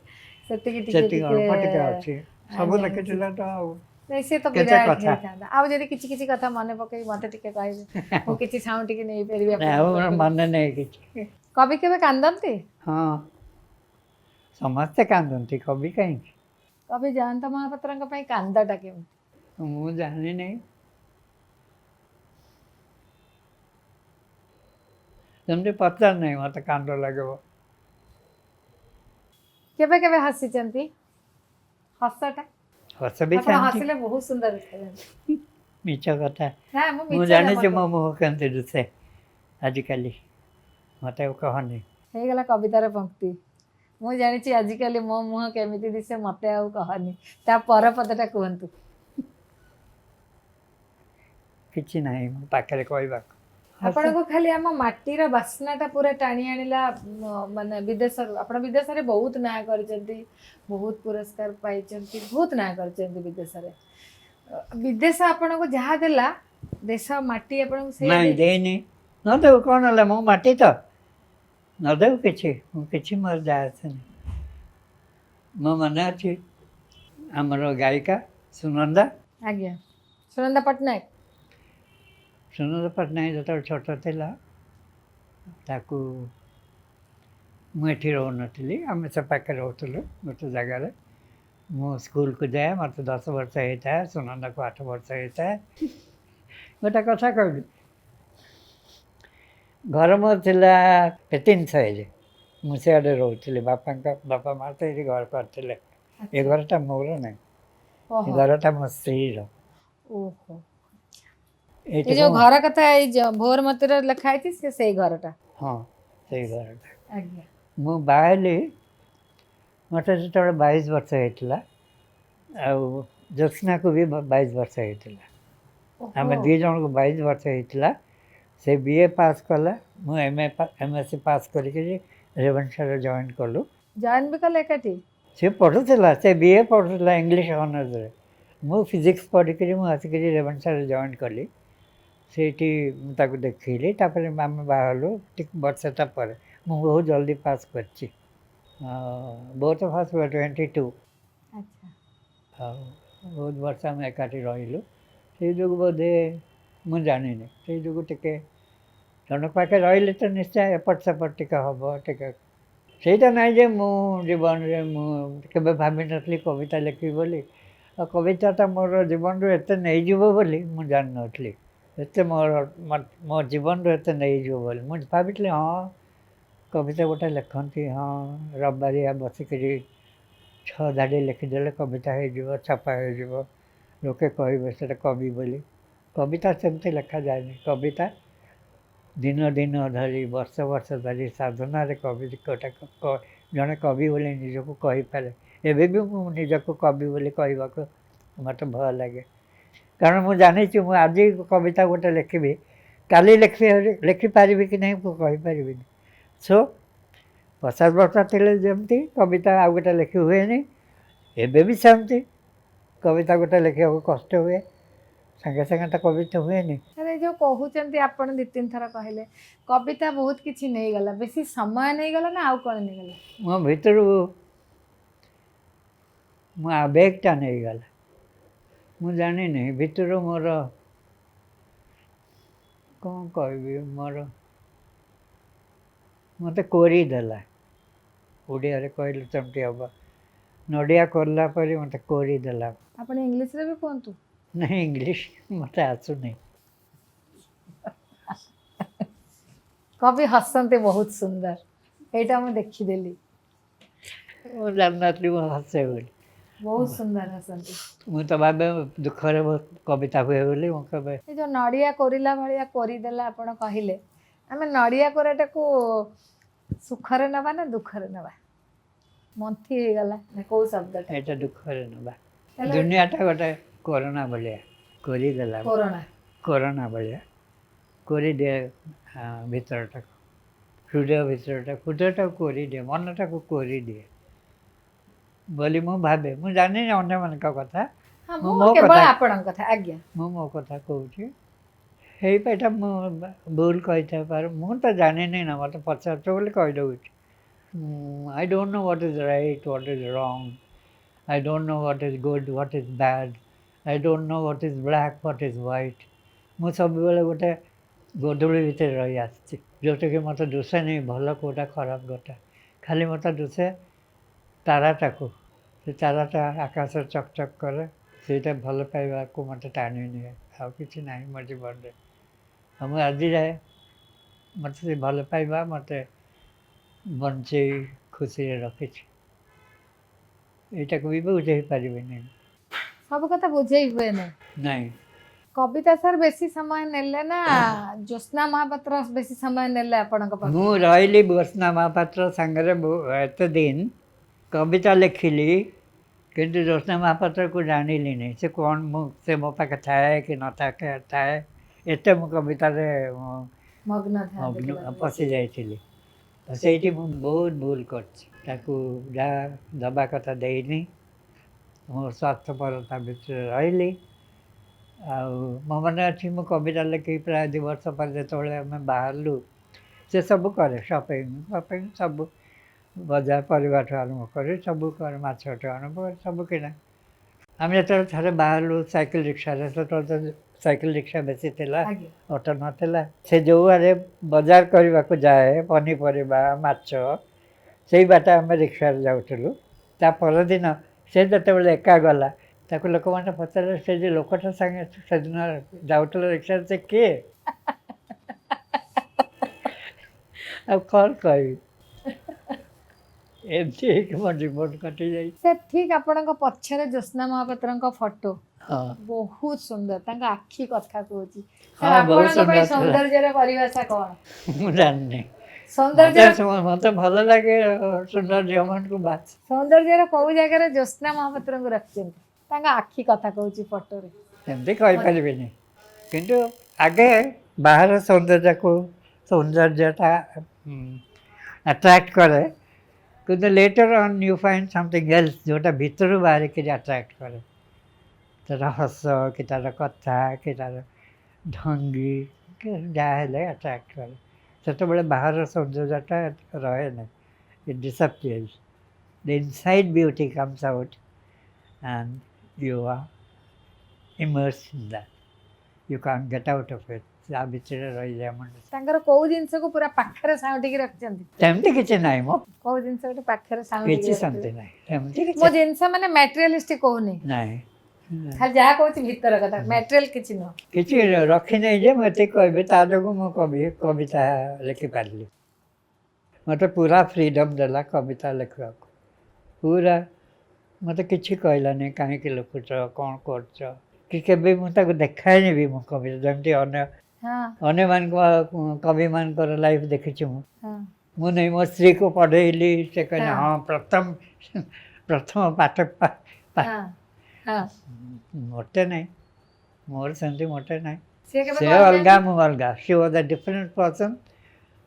ସେତିକି ଟିକେ। ସେତିକି ଅଳ୍ପ ଟିକେ ଅଛି। ସବୁ ଜାଣିଛି। ଲେଖିଥିଲା ତ ଆଉ ନାଇଁ, ସେ ତ କେତେ ବିରାଟ କଥା। ହେଇଥାନ୍ତା। ଆଉ ଯଦି କିଛି କିଛି କଥା ମନେ ପକେଇ ମତେ ଟିକେ କହିବେ, ମୁଁ କିଛି ସାଉଁଟିକି ନେଇପାରିବି ନାଇଁ, ଆଉ ଆପଣଙ୍କ ମୋର ପାଖରୁ। ମନେ ନାହିଁ କିଛି। କବି କେବେ କାନ୍ଦନ୍ତି? ହଁ, ସମସ୍ତେ କାନ୍ଦନ୍ତି, କବି କାହିଁକି? କବି ଜୟନ୍ତ ମହାପାତ୍ରଙ୍କ ପାଇଁ କାନ୍ଦଟା କେମିତି? ମୁଁ ଜାଣିନି। ସେମିତି ପଚାର ନାହିଁ, ମୋତେ କାନ୍ଦ ଲାଗିବ। କେବେ କେବେ ହସିଛନ୍ତି? ହସଟା ହସ ବି ଆପଣ ସେମିତି। ହସିଲେ ବହୁତ ସୁନ୍ଦର ଦେଖାଯାନ୍ତି। ମିଛ କଥା। ନା, ମୁଁ ମୁଁ ମିଛ ଜାଣିଛି ଜମା ମୋ ମୁହଁ କେମିତି ଦିଶେ ଆଜିକାଲି, ମୋତେ ଆଉ କହନି। ହେଇଗଲା କବିତାର ପଙ୍କ୍ତି, ମୁଁ ଜାଣିଛି ଆଜିକାଲି ମୋ ମୁହଁ କେମିତି ଦିଶେ, ମତେ ଆଉ କହନି। ତା ପର ପଦଟା କୁହନ୍ତୁ। କିଛି ନାହିଁ ମୋ ପାଖରେ କହିବାକୁ। ଆପଣଙ୍କୁ ଖାଲି ଆମ ମାଟିର ବାସ୍ନାଟା ପୁରା ଟାଣି ଆଣିଲା ମାନେ ବିଦେଶରୁ। ଆପଣ ବିଦେଶରେ ବହୁତ ନାଁ କରିଛନ୍ତି, ବହୁତ ପୁରସ୍କାର ପାଇଛନ୍ତି, ବହୁତ ନାଁ କରିଛନ୍ତି ବିଦେଶରେ। ବିଦେଶ ଆପଣଙ୍କୁ ଯାହା ଦେଲା, ଦେଶ ମାଟି ଆପଣଙ୍କୁ ସେଇଆ ନାଇଁ, ଦେଇଛି? ଦେଇନି। ନ ଦେଉ, କ'ଣ ହେଲା? ମୁଁ ମାଟି ତ ନ ଦେଉ କିଛି, ମୁଁ କିଛି ମୋର ଯାଏ ଆସେନି। ମୋ ମନେ ଅଛି, ଆମର ଗାୟିକା ସୁନନ୍ଦା, ଆଜ୍ଞା, ସୁନନ୍ଦା ପଟ୍ଟନାୟକ। ସୁନନ୍ଦା ପଟ୍ଟନାୟକ ଯେତେବେଳେ ଛୋଟ ଥିଲା, ତାକୁ ମୁଁ ଏଠି ରହୁନଥିଲି, ଆମେ ସେ ପାଖରେ ରହୁଥିଲୁ ଗୋଟେ ଜାଗାରେ। ମୁଁ ସ୍କୁଲକୁ ଯାଏ, ମୋତେ 10 ବର୍ଷ ହେଇଥାଏ, ସୁନନ୍ଦାକୁ 8 ବର୍ଷ ହେଇଥାଏ। ଗୋଟେ କଥା କହିବି, ଘର ମୋର ଥିଲା ପେତିନ ସାହିରେ, ମୁଁ ସିଆଡ଼େ ରହୁଥିଲି। ବାପା ମା ସେଇଠି ଘର କରିଥିଲେ। ଏ ଘରଟା ମୋର ନାହିଁ, ଏ ଘରଟା ମୋ ସ୍ତ୍ରୀର। ଓହୋ। ଏଇଠି ଏ ଯୋଉ ଘର କଥା ଏଇ ଭୋରମତିରେ ଲେଖା ହେଇଛି, ସେ ସେଇ ଘରଟା? ହଁ, ସେଇ ଘରଟା। ଆଜ୍ଞା। ମୁଁ ବାହା ହେଲି, ମୋତେ ଯେତେବେଳେ 22 ବର୍ଷ ହେଇଥିଲା, ଆଉ ଜ୍ୟୋତ୍ସ୍ନାକୁ ବି 22 ବର୍ଷ ହେଇଥିଲା। ଆମେ 2 ଜଣଙ୍କୁ 22 ବର୍ଷ ହେଇଥିଲା। ସେ ବି ଏ ପାସ୍ କଲା, ମୁଁ ଏମ୍ ଏସ୍ ସି ପାସ୍ କରିକିରି ରେଭେନ୍ସାରେ ଜଏନ୍ କଲୁ। ଜଏନ୍ ବି କଲେ ଏକାଠି? ସେ ପଢ଼ୁଥିଲା, ସେ ବି ଏ ପଢ଼ୁଥିଲା ଇଂଲିଶ ଅନର୍ସରେ, ମୁଁ ଫିଜିକ୍ସ ପଢ଼ିକିରି ମୁଁ ଆସିକିରି ରେଭେନ୍ସାରେ ଜଏନ୍ କଲି। ସେଇଠି ମୁଁ ତାକୁ ଦେଖିଲି, ତାପରେ ଆମେ ବାହା ହେଲୁ ଠିକ୍ ବର୍ଷଟା ପରେ। ମୁଁ ବହୁତ ଜଲ୍ଦି ପାସ୍ କରିଛି, ବହୁତ ଫାଷ୍ଟ 22। ଆଉ ବହୁତ ବର୍ଷ ଆମେ ଏକାଠି ରହିଲୁ। ସେଇ ଯୋଗୁଁ ବୋଧେ, ମୁଁ ଜାଣିନି, ସେଇ ଯୋଗୁଁ ଟିକେ ଜଣଙ୍କ ପାଖେ ରହିଲେ ତ ନିଶ୍ଚୟ ଏପଟ ସେପଟ ଟିକେ ହେବ ଟିକେ। ସେଇଟା ନାହିଁ ଯେ ମୁଁ ଜୀବନରେ ମୁଁ କେବେ ଭାବିନଥିଲି କବିତା ଲେଖିବି ବୋଲି, ଆଉ କବିତାଟା ମୋର ଜୀବନରୁ ଏତେ ନେଇଯିବ ବୋଲି ମୁଁ ଜାଣିନଥିଲି। ଏତେ ମୋ ଜୀବନରୁ ଏତେ ନେଇଯିବ ବୋଲି ମୁଁ ଭାବିଥିଲି। ହଁ, କବିତା ଗୋଟେ ଲେଖନ୍ତି, ହଁ, ରବିବାରିଆ ବସିକିରି 6 ଧାଡ଼ି ଲେଖିଦେଲେ କବିତା ହେଇଯିବ, ଛପା ହେଇଯିବ, ଲୋକେ କହିବେ ସେଇଟା କବି ବୋଲି। କବିତା ସେମିତି ଲେଖାଯାଏନି। କବିତା ଦିନ ଦିନ ଧରି, ବର୍ଷ ବର୍ଷ ଧରି ସାଧନାରେ କବି ଗୋଟେ ଜଣେ କବି ବୋଲି ନିଜକୁ କହିପାରେ। ଏବେ ବି ମୁଁ ନିଜକୁ କବି ବୋଲି କହିବାକୁ ମୋତେ ଭୟ ଲାଗେ, କାରଣ ମୁଁ ଜାଣିଛି ମୁଁ ଆଜି କବିତା ଗୋଟେ ଲେଖିବି, କାଲି ଲେଖିପାରିବି କି ନାହିଁ ମୁଁ କହିପାରିବିନି। ସୋ 50 ବର୍ଷ ଥିଲେ ଯେମିତି କବିତା ଆଉ ଗୋଟେ ଲେଖି ହୁଏନି, ଏବେ ବି ସେମିତି କବିତା ଗୋଟେ ଲେଖିବାକୁ କଷ୍ଟ ହୁଏ, ସାଙ୍ଗେ ସାଙ୍ଗେ ତ କବିତା ହୁଏନି। ସାର୍, ଏ ଯେଉଁ କହୁଛନ୍ତି ଆପଣ 2-3 ଥର କହିଲେ କବିତା ବହୁତ କିଛି ନେଇଗଲା, ବେଶୀ ସମୟ ନେଇଗଲା ନା ଆଉ କ'ଣ ନେଇଗଲା? ମୋ ଭିତରୁ ମୋ ଆବେଗଟା ନେଇଗଲା। ମୁଁ ଜାଣିନି ଭିତରୁ ମୋର କ'ଣ କହିବି, ମୋର ମୋତେ କୋରିଦେଲା। ଓଡ଼ିଆରେ କହିଲେ ସେମିତି ହେବ, ନଡ଼ିଆ କୋରିଲା ପରି ମୋତେ କୋରିଦେଲା। ଆପଣ ଇଂଲିଶରେ ବି କୁହନ୍ତୁ। ନାଇଁ, ଇଂଲିଶ ମୋତେ ଆସୁନି। କବି ହସନ୍ତି ବହୁତ ସୁନ୍ଦର, ଏଇଟା ମୁଁ ଦେଖିଦେଲି। ମୁଁ ଜାଣିନଥିଲି ମୁଁ ହସେ ବୋଲି। ବହୁତ ସୁନ୍ଦର ହସନ୍ତି। ମୁଁ ତ ଭାବେ ଦୁଃଖରେ ବହୁତ କବିତା ହୁଏ ବୋଲି। ମୁଁ କେବେ ଏ ଯେଉଁ ନଡ଼ିଆ କୋରିଲା ଭଳିଆ କୋରିଦେଲା ଆପଣ କହିଲେ, ଆମେ ନଡ଼ିଆ କୋରାଟାକୁ ସୁଖରେ ନେବା ନା ଦୁଃଖରେ ନେବା? ମନ୍ଥି ହେଇଗଲା ନା କୋଉ ଶବ୍ଦଟା? ଏଇଟା ଦୁଃଖରେ ନେବା। ତାହେଲେ ଦୁନିଆଟା ଗୋଟେ କରୋନା ଭଳିଆ କୋରିଦେଲା। କରୋନା। କରୋନା ଭଳିଆ କୋରିଦିଏ, ଭିତରଟାକୁ, ହୃଦୟ ଭିତରଟା, ହୃଦୟଟାକୁ କୋରିଦିଏ, ମନଟାକୁ କୋରିଦିଏ ବୋଲି ମୁଁ ଭାବେ। ମୁଁ ଜାଣିନି ଅନ୍ୟମାନଙ୍କ କଥା, ହଁ, ମୁଁ ମୁଁ ମୋ କେବଳ କଥା ଆପଣଙ୍କ କଥା। ଆଜ୍ଞା। ମୁଁ ମୋ କଥା କହୁଛି। ହେଇପାରେ ମୁଁ ଭୁଲ କହିଥାଇପାରେ, ମୁଁ ତ ଜାଣିନି ନା, ମୋତେ ପଚାରୁଛ ବୋଲି କହିଦେଉଛି। I don't know what is right, what is wrong. I don't know what is good, what is bad. I don't know what is black, what is white. ମୁଁ ସବୁବେଳେ ଗୋଟେ ଗୋଧୂଳି ଭିତରେ ରହି ଆସିଛି, ଯେଉଁଟାକି ମୋତେ ଦୁଶେନି ଭଲ କେଉଁଟା ଖରାପ କେଉଁଟା, ଖାଲି ମୋତେ ଦୁଶେ ତାରାଟାକୁ। ସେ ତାରାଟା ଆକାଶରେ ଚକ୍ ଚକ୍ କରେ, ସେଇଟା ଭଲ ପାଇବାକୁ ମୋତେ ଟାଣି ନିଏ, ଆଉ କିଛି ନାହିଁ ମୋ ଜୀବନରେ। ଆଉ ମୁଁ ଆଜି ଯାଏ ମୋତେ ସେ ଭଲ ପାଇବା ମୋତେ ବଞ୍ଚେଇ ଖୁସିରେ ରଖିଛି। ଏଇଟାକୁ ବି ବୁଝେଇ ପାରିବିନି। ସବୁ କଥା ବୁଝେଇ ହୁଏ ନାହିଁ। ନାଇଁ। କବିତା ସାର୍ ବେଶୀ ସମୟ ନେଲେ ନା ଜ୍ୟୋତ୍ସ୍ନା ମହାପାତ୍ର ବେଶୀ ସମୟ ନେଲେ ଆପଣଙ୍କ ପାଖକୁ? ମୁଁ ରହିଲି ଜ୍ୟୋତ୍ସ୍ନା ମହାପାତ୍ର ସାଙ୍ଗରେ ଏତେ ଦିନ, କବିତା ଲେଖିଲି, କିନ୍ତୁ ଜ୍ୟୋତ୍ସ୍ନା ମହାପାତ୍ରକୁ ଜାଣିଲିନି ସେ କ'ଣ, ମୁଁ ସେ ମୋ ପାଖେ ଥାଏ କି ନଥାଏ ଥାଏ, ଏତେ ମୁଁ କବିତାରେ ମଗ୍ନ ଥାନ୍ତି ମଗ୍ନ ପୁରା। ପଶି ଯାଇଥିଲି। ତ ସେଇଠି ମୁଁ ବହୁତ ଭୁଲ କରିଛି, ତାକୁ ଯାହା ଦେବା କଥା ଦେଇନି, ମୋ ସ୍ୱାର୍ଥପରତା ଭିତରେ ରହିଲି। ଆଉ ମୋ ମନେ ଅଛି ମୁଁ କବିତା ଲେଖିକି ପ୍ରାୟ 2 ବର୍ଷ ପରେ ଯେତେବେଳେ ଆମେ ବାହାରିଲୁ, ସେ ସବୁ କରେ, ସପିଂ ଫପିଂ ସବୁ, ବଜାର ପରିବାଠୁ ଆରମ୍ଭ କରି ସବୁ କରେ, ମାଛଠୁ ଆରମ୍ଭ କରି ସବୁ କିଣା। ଆମେ ଯେତେବେଳେ ଥରେ ବାହାରିଲୁ ସାଇକେଲ ରିକ୍ସାରେ, ସେତେବେଳେ ତ ସାଇକେଲ ରିକ୍ସା ବେଶୀ ଥିଲା, ଅଟୋ ନଥିଲା। ସେ ଯେଉଁଆଡ଼େ ବଜାର କରିବାକୁ ଯାଏ ପନିପରିବା ମାଛ, ସେଇ ବାଟେ ଆମେ ରିକ୍ସାରେ ଯାଉଥିଲୁ। ତା ପରଦିନ ସେ ଯେତେବେଳେ ଏକା ଗଲା, ତାକୁ ଲୋକମାନେ ପଚାରିଲେ, ସେ ଯେ ଲୋକଟା ସାଙ୍ଗେ ସେଦିନ ଯାଉଥିଲା ରିକ୍ସାରେ ସେ କିଏ? ଆଉ କ'ଣ କହିବି? ଏମିତି ହେଇକି ମୋ ଜୀବନ କଟିଯାଇଛି। ସାର୍, ଠିକ ଆପଣଙ୍କ ପଛରେ ଜ୍ୟୋତ୍ସ୍ନା ମହାପାତ୍ରଙ୍କ ଫଟୋ। ହଁ। ବହୁତ ସୁନ୍ଦର, ତାଙ୍କ ଆଖି କଥା କହୁଛି। ହଁ, ସାର୍, ବହୁତ ଆପଣଙ୍କ ପାଇଁ ସୁନ୍ଦର ଥିଲା। ସୌନ୍ଦର୍ଯ୍ୟର ପରିଭାଷା କଣ? ମୁଁ ଜାଣିନି। ସୌନ୍ଦର୍ଯ୍ୟର ମତେ ଭଲ ଲାଗେ ସୁନ୍ଦର ଝିଅମାନଙ୍କୁ, ବାସ୍। ସୌନ୍ଦର୍ଯ୍ୟର କୋଉ ଜାଗାରେ ଜ୍ୟୋତ୍ସ୍ନା ମହାପାତ୍ରଙ୍କୁ ରଖିଛନ୍ତି? ତାଙ୍କ ଆଖି କଥା କହୁଛି ଫଟୋରେ। ସେମିତି କହିପାରିବିନି, କିନ୍ତୁ ଆଗେ ବାହାର ସୌନ୍ଦର୍ଯ୍ୟକୁ, ସୌନ୍ଦର୍ଯ୍ୟଟା ଆଟ୍ରାକ୍ଟ କରେ, କିନ୍ତୁ later on you find something else ଯେଉଁଟା ଭିତରୁ ବାହାରିକିରି ଆଟ୍ରାକ୍ଟ କରେ। ତାର ହସ କି ତାର କଥା କି ତାର ଢଙ୍ଗି କି ଯାହା ହେଲେ ଆଟ୍ରାକ୍ଟ କରେ। ସେତେବେଳେ ବାହାର ସୌନ୍ଦର୍ଯ୍ୟଟା ରହେ ନାହିଁ, it disappears. The inside beauty comes out and you are immersed in that. You can't get out of it. ତା ଭିତରେ ରହିଯାଏ ମଣିଷ। ତାଙ୍କର କୋଉ ଜିନିଷକୁ ପୁରା ପାଖରେ ସାଉଁଟିକି ରଖିଛନ୍ତି? ସେମିତି କିଛି ନାହିଁ ମୋ। କୋଉ ଜିନିଷ ଗୋଟେ ପାଖରେ ସାଉଁଟିକି କିଛି ରଖିଛନ୍ତି? ସେମିତି ନାହିଁ, ସେମିତି ମୋ କିଛି ଜିନିଷ ମାନେ ମ୍ୟାଟେରିଆଲିଷ୍ଟିକ କହୁନି। ନାହିଁ। ଖାଲି ଯାହା କହୁଛି ଭିତର କଥା, ମ୍ୟାଟେରିଆଲ କିଛି ନୁହଁ। କିଛି ରଖିନାହିଁ ଯେ ମୁଁ ଏତିକି କହିବି, ତା ଯୋଗୁଁ ମୁଁ କବିତା ଲେଖିପାରିଲି। ମୋତେ ପୁରା ଫ୍ରିଡ଼ମ୍ ଦେଲା କବିତା ଲେଖିବାକୁ ପୁରା। ମୋତେ କିଛି କହିଲାନି, କାହିଁକି ଲେଖୁଛ, କ'ଣ କରୁଛ କି। କେବେ ମୁଁ ତାକୁ ଦେଖାଏନି ବି ମୁଁ କବିତା। ଯେମିତି ଅନ୍ୟ ଅନ୍ୟମାନଙ୍କ କବିମାନଙ୍କର ଲାଇଫ୍ ଦେଖିଛି ମୁଁ। ମୁଁ ନେଇ ମୋ ସ୍ତ୍ରୀକୁ ପଢ଼େଇଲି, ସେ କହିଲେ, ହଁ, ପ୍ରଥମ ପ୍ରଥମ ପାଠ ହଁ ହଁ ମୋଟେ ନାହିଁ, ମୋର ସେମିତି ମୋଟେ ନାହିଁ। ସିଏ କେବେ ସେ କହିନାହାନ୍ତି? ଅଲଗା, ମୁଁ ଅଲଗା। ସେ was a different person,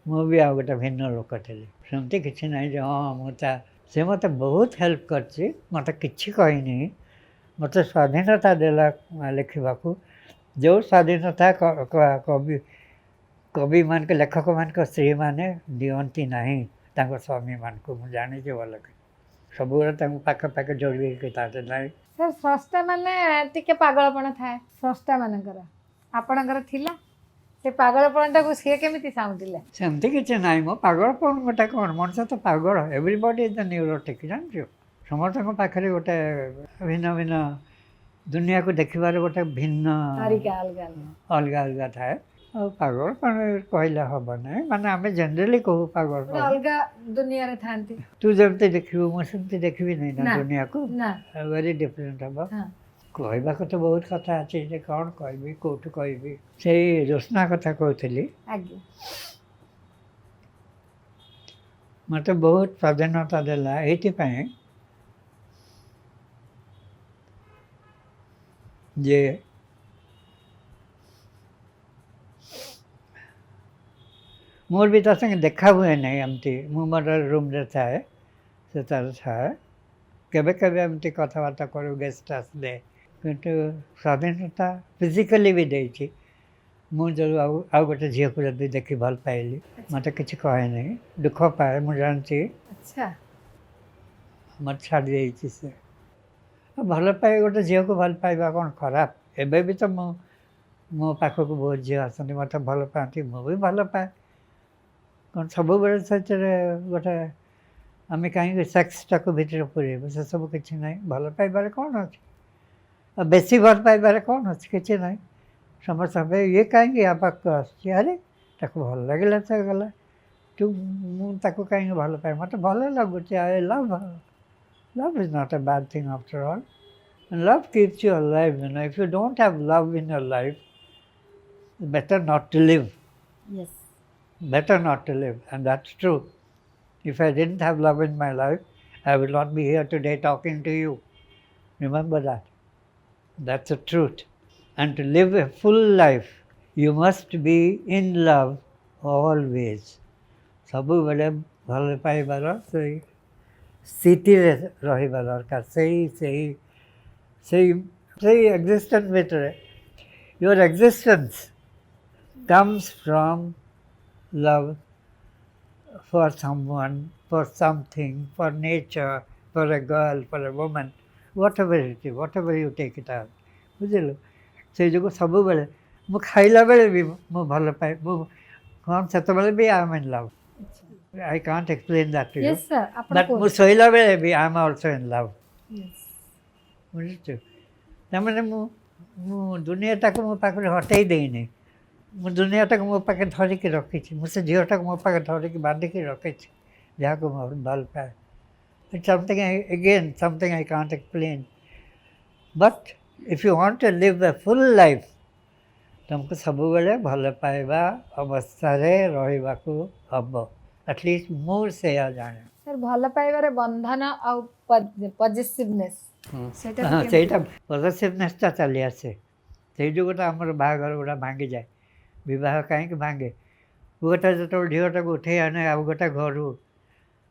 ମୁଁ ବି ଆଉ ଗୋଟେ ଭିନ୍ନ ଲୋକ ଥିଲି। ସେମିତି କିଛି ନାହିଁ ଯେ ହଁ, ମୁଁ ତା ସେ ମୋତେ ବହୁତ ହେଲ୍ପ କରିଛି। ମୋତେ କିଛି କହିନି, ମୋତେ ସ୍ୱାଧୀନତା ଦେଲା ଲେଖିବାକୁ, ଯେଉଁ ସ୍ୱାଧୀନତା କବି କବିମାନଙ୍କ ଲେଖକମାନଙ୍କ ସ୍ତ୍ରୀମାନେ ଦିଅନ୍ତି ନାହିଁ ତାଙ୍କ ସ୍ୱାମୀମାନଙ୍କୁ। ମୁଁ ଜାଣିଛି ଭଲକି। ସବୁବେଳେ ତାଙ୍କୁ ପାଖେ ଯୋଡ଼ି ହେଇକି ଥାନ୍ତି ନାହିଁ। ସାର୍, ସ୍ରଷ୍ଟା ମାନେ ଟିକେ ପାଗଳପଣ ଥାଏ ସ୍ରଷ୍ଟା ମାନଙ୍କର। ଆପଣଙ୍କର ଥିଲା ସେ ପାଗଳପଣଟାକୁ ସିଏ କେମିତି ସାଉଁଟିଲେ? ସେମିତି କିଛି ନାହିଁ ମୋ। ପାଗଳପଣ ଗୋଟେ କ'ଣ? ମଣିଷ ତ ପାଗଳ। Everybody is the neurotic, ଜାଣିଛୁ? ସମସ୍ତଙ୍କ ପାଖରେ ଗୋଟେ ଭିନ୍ନ ଭିନ୍ନ ଦୁନିଆକୁ ଦେଖିବାର ଗୋଟେ ଭିନ୍ନ ତରିକା ଅଲଗା ଅଲଗା। ଅଲଗା ଅଲଗା ଥାଏ। ଆଉ ପାଗଳପଣ କହିଲେ ହେବ ନାହିଁ, ମାନେ ଆମେ ଜେନେରାଲି କହୁ ପାଗଳପଣ। ଗୋଟେ ଅଲଗା ଦୁନିଆରେ ଥାନ୍ତି। ତୁ ଯେମିତି ଦେଖିବୁ, ମୁଁ ସେମିତି ଦେଖିବି ନାହିଁ ନା ନା। ଦୁନିଆକୁ। ନା। ଭେରି ଡିଫରେଣ୍ଟ ହେବ। କହିବାକୁ ତ ବହୁତ କଥା ଅଛି ଯେ କ'ଣ କହିବି, କେଉଁଠୁ କହିବି? ସେଇ ଜ୍ୟୋତ୍ସ୍ନା କଥା କହୁଥିଲି। ମୋତେ ବହୁତ ସ୍ୱାଧୀନତା ଦେଲା ଏଇଥିପାଇଁ ଯେ ମୋର ବି ତା ସାଙ୍ଗେ ଦେଖା ହୁଏ ନାହିଁ ଏମିତି। ମୁଁ ମୋର ରୁମ୍ରେ ଥାଏ, ସେ ତାର ଥାଏ। କେବେ କେବେ ଏମିତି କଥାବାର୍ତ୍ତା କରୁ ଗେଷ୍ଟ ଆସିଲେ, କିନ୍ତୁ ସ୍ୱାଧୀନତା ଫିଜିକାଲି ବି ଦେଇଛି। ମୁଁ ଯେଉଁ ଆଉ ଗୋଟେ ଝିଅକୁ ଯଦି ଦେଖି ଭଲ ପାଇଲି, ମୋତେ କିଛି କହେ ନାହିଁ। ଦୁଃଖ ପାଏ, ମୁଁ ଜାଣିଛି। ମୋତେ ଛାଡ଼ି ଦେଇଛି ସେ। ଆଉ ଭଲ ପାଏ, ଗୋଟେ ଝିଅକୁ ଭଲ ପାଇବା କ'ଣ ଖରାପ? ଏବେ ବି ତ ମୁଁ ମୋ ପାଖକୁ ବହୁତ ଝିଅ ଆସନ୍ତି, ମୋତେ ଭଲ ପାଆନ୍ତି, ମୁଁ ବି ଭଲ ପାଏ। କ'ଣ ସବୁବେଳେ ସେଥିରେ ଗୋଟେ ଆମେ କାହିଁକି ସେକ୍ସଟାକୁ ଭିତରେ ପୁରେଇବୁ? ସେସବୁ କିଛି ନାହିଁ। ଭଲ ପାଇବାରେ କ'ଣ ଅଛି? ଆଉ ବେଶୀ ଭଲ ପାଇବାରେ କ'ଣ ଅଛି? କିଛି ନାହିଁ। ସମସ୍ତେ ଭାବେ ଇଏ କାହିଁକି ୟା ପାଖକୁ ଆସୁଛି? ଆରେ, ତାକୁ ଭଲ ଲାଗିଲା, ସେ ଗଲା। ତୁ ମୁଁ ତାକୁ କାହିଁକି ଭଲ ପାଏ? ମୋତେ ଭଲ ଲାଗୁଛି। I love. Love is not a bad thing after all. Love keeps you alive. If you don't have love in your life, better not to live. Better not to live, and that's true. If I didn't have love in my life, I would not be here today talking to you. Remember that. That's the truth. And to live a full life, you must be in love always. ସବୁବେଳେ ଭଲ ପାଇବାର ସେଇ ସ୍ଥିତିରେ ରହିବା ଦରକାର। ସେଇ existence ଭିତରେ, your existence comes from love for someone, for something, for nature, for a girl, for a woman, whatever it is, whatever you take it out. ବୁଝିଲୁ? ସେଇ ଯୋଗୁଁ ସବୁବେଳେ ମୁଁ ଖାଇଲା ବେଳେ ବି ମୁଁ ଭଲ ପାଏ। ମୁଁ କ'ଣ ସେତେବେଳେ ବି I M in love. I କାଣ୍ଟ explain that two you. Yes sir, ଆପଣ ବଟ୍ ମୁଁ ଶୋଇଲା ବେଳେ ବି I am also in love. ବୁଝୁଛୁ? ତାମାନେ ମୁଁ ଦୁନିଆଟାକୁ ମୋ ପାଖରେ ହଟେଇ ଦେଇନି। ମୁଁ ଦୁନିଆଟାକୁ ମୋ ପାଖରେ ଧରିକି ରଖିଛି। ମୁଁ ସେ ଝିଅଟାକୁ ମୋ ପାଖରେ ଧରିକି ବାନ୍ଧିକି ରଖିଛି, ଯାହାକୁ ମୁଁ ଭଲ ପାଏ। It's something again, something I can't explain. But if you want to live a full life, ତୁମକୁ ସବୁବେଳେ ଭଲ ପାଇବା ଅବସ୍ଥାରେ ରହିବାକୁ ହବ। ଆଟଲିଷ୍ଟ ମୁଁ ସେଇଆ ଜାଣେ। ସାର୍, ଭଲ ପାଇବାରେ ବନ୍ଧନ ଆଉ ପଜେସିଭନେସ୍, ସେଇଟା ହଁ, ସେଇଟା ପଜେସିଭନେସ୍ଟା ଚାଲି ଆସେ। ସେଇ ଯୋଗୁଁ ତ ଆମର ବାହାଘର ଗୁଡ଼ା ଭାଙ୍ଗିଯାଏ। ବିବାହ କାହିଁକି ଭାଙ୍ଗେ? ପୁଅଟା ଯେତେବେଳେ ଝିଅଟାକୁ ଉଠେଇ ଆଣେ ଆଉ ଗୋଟେ ଘରୁ,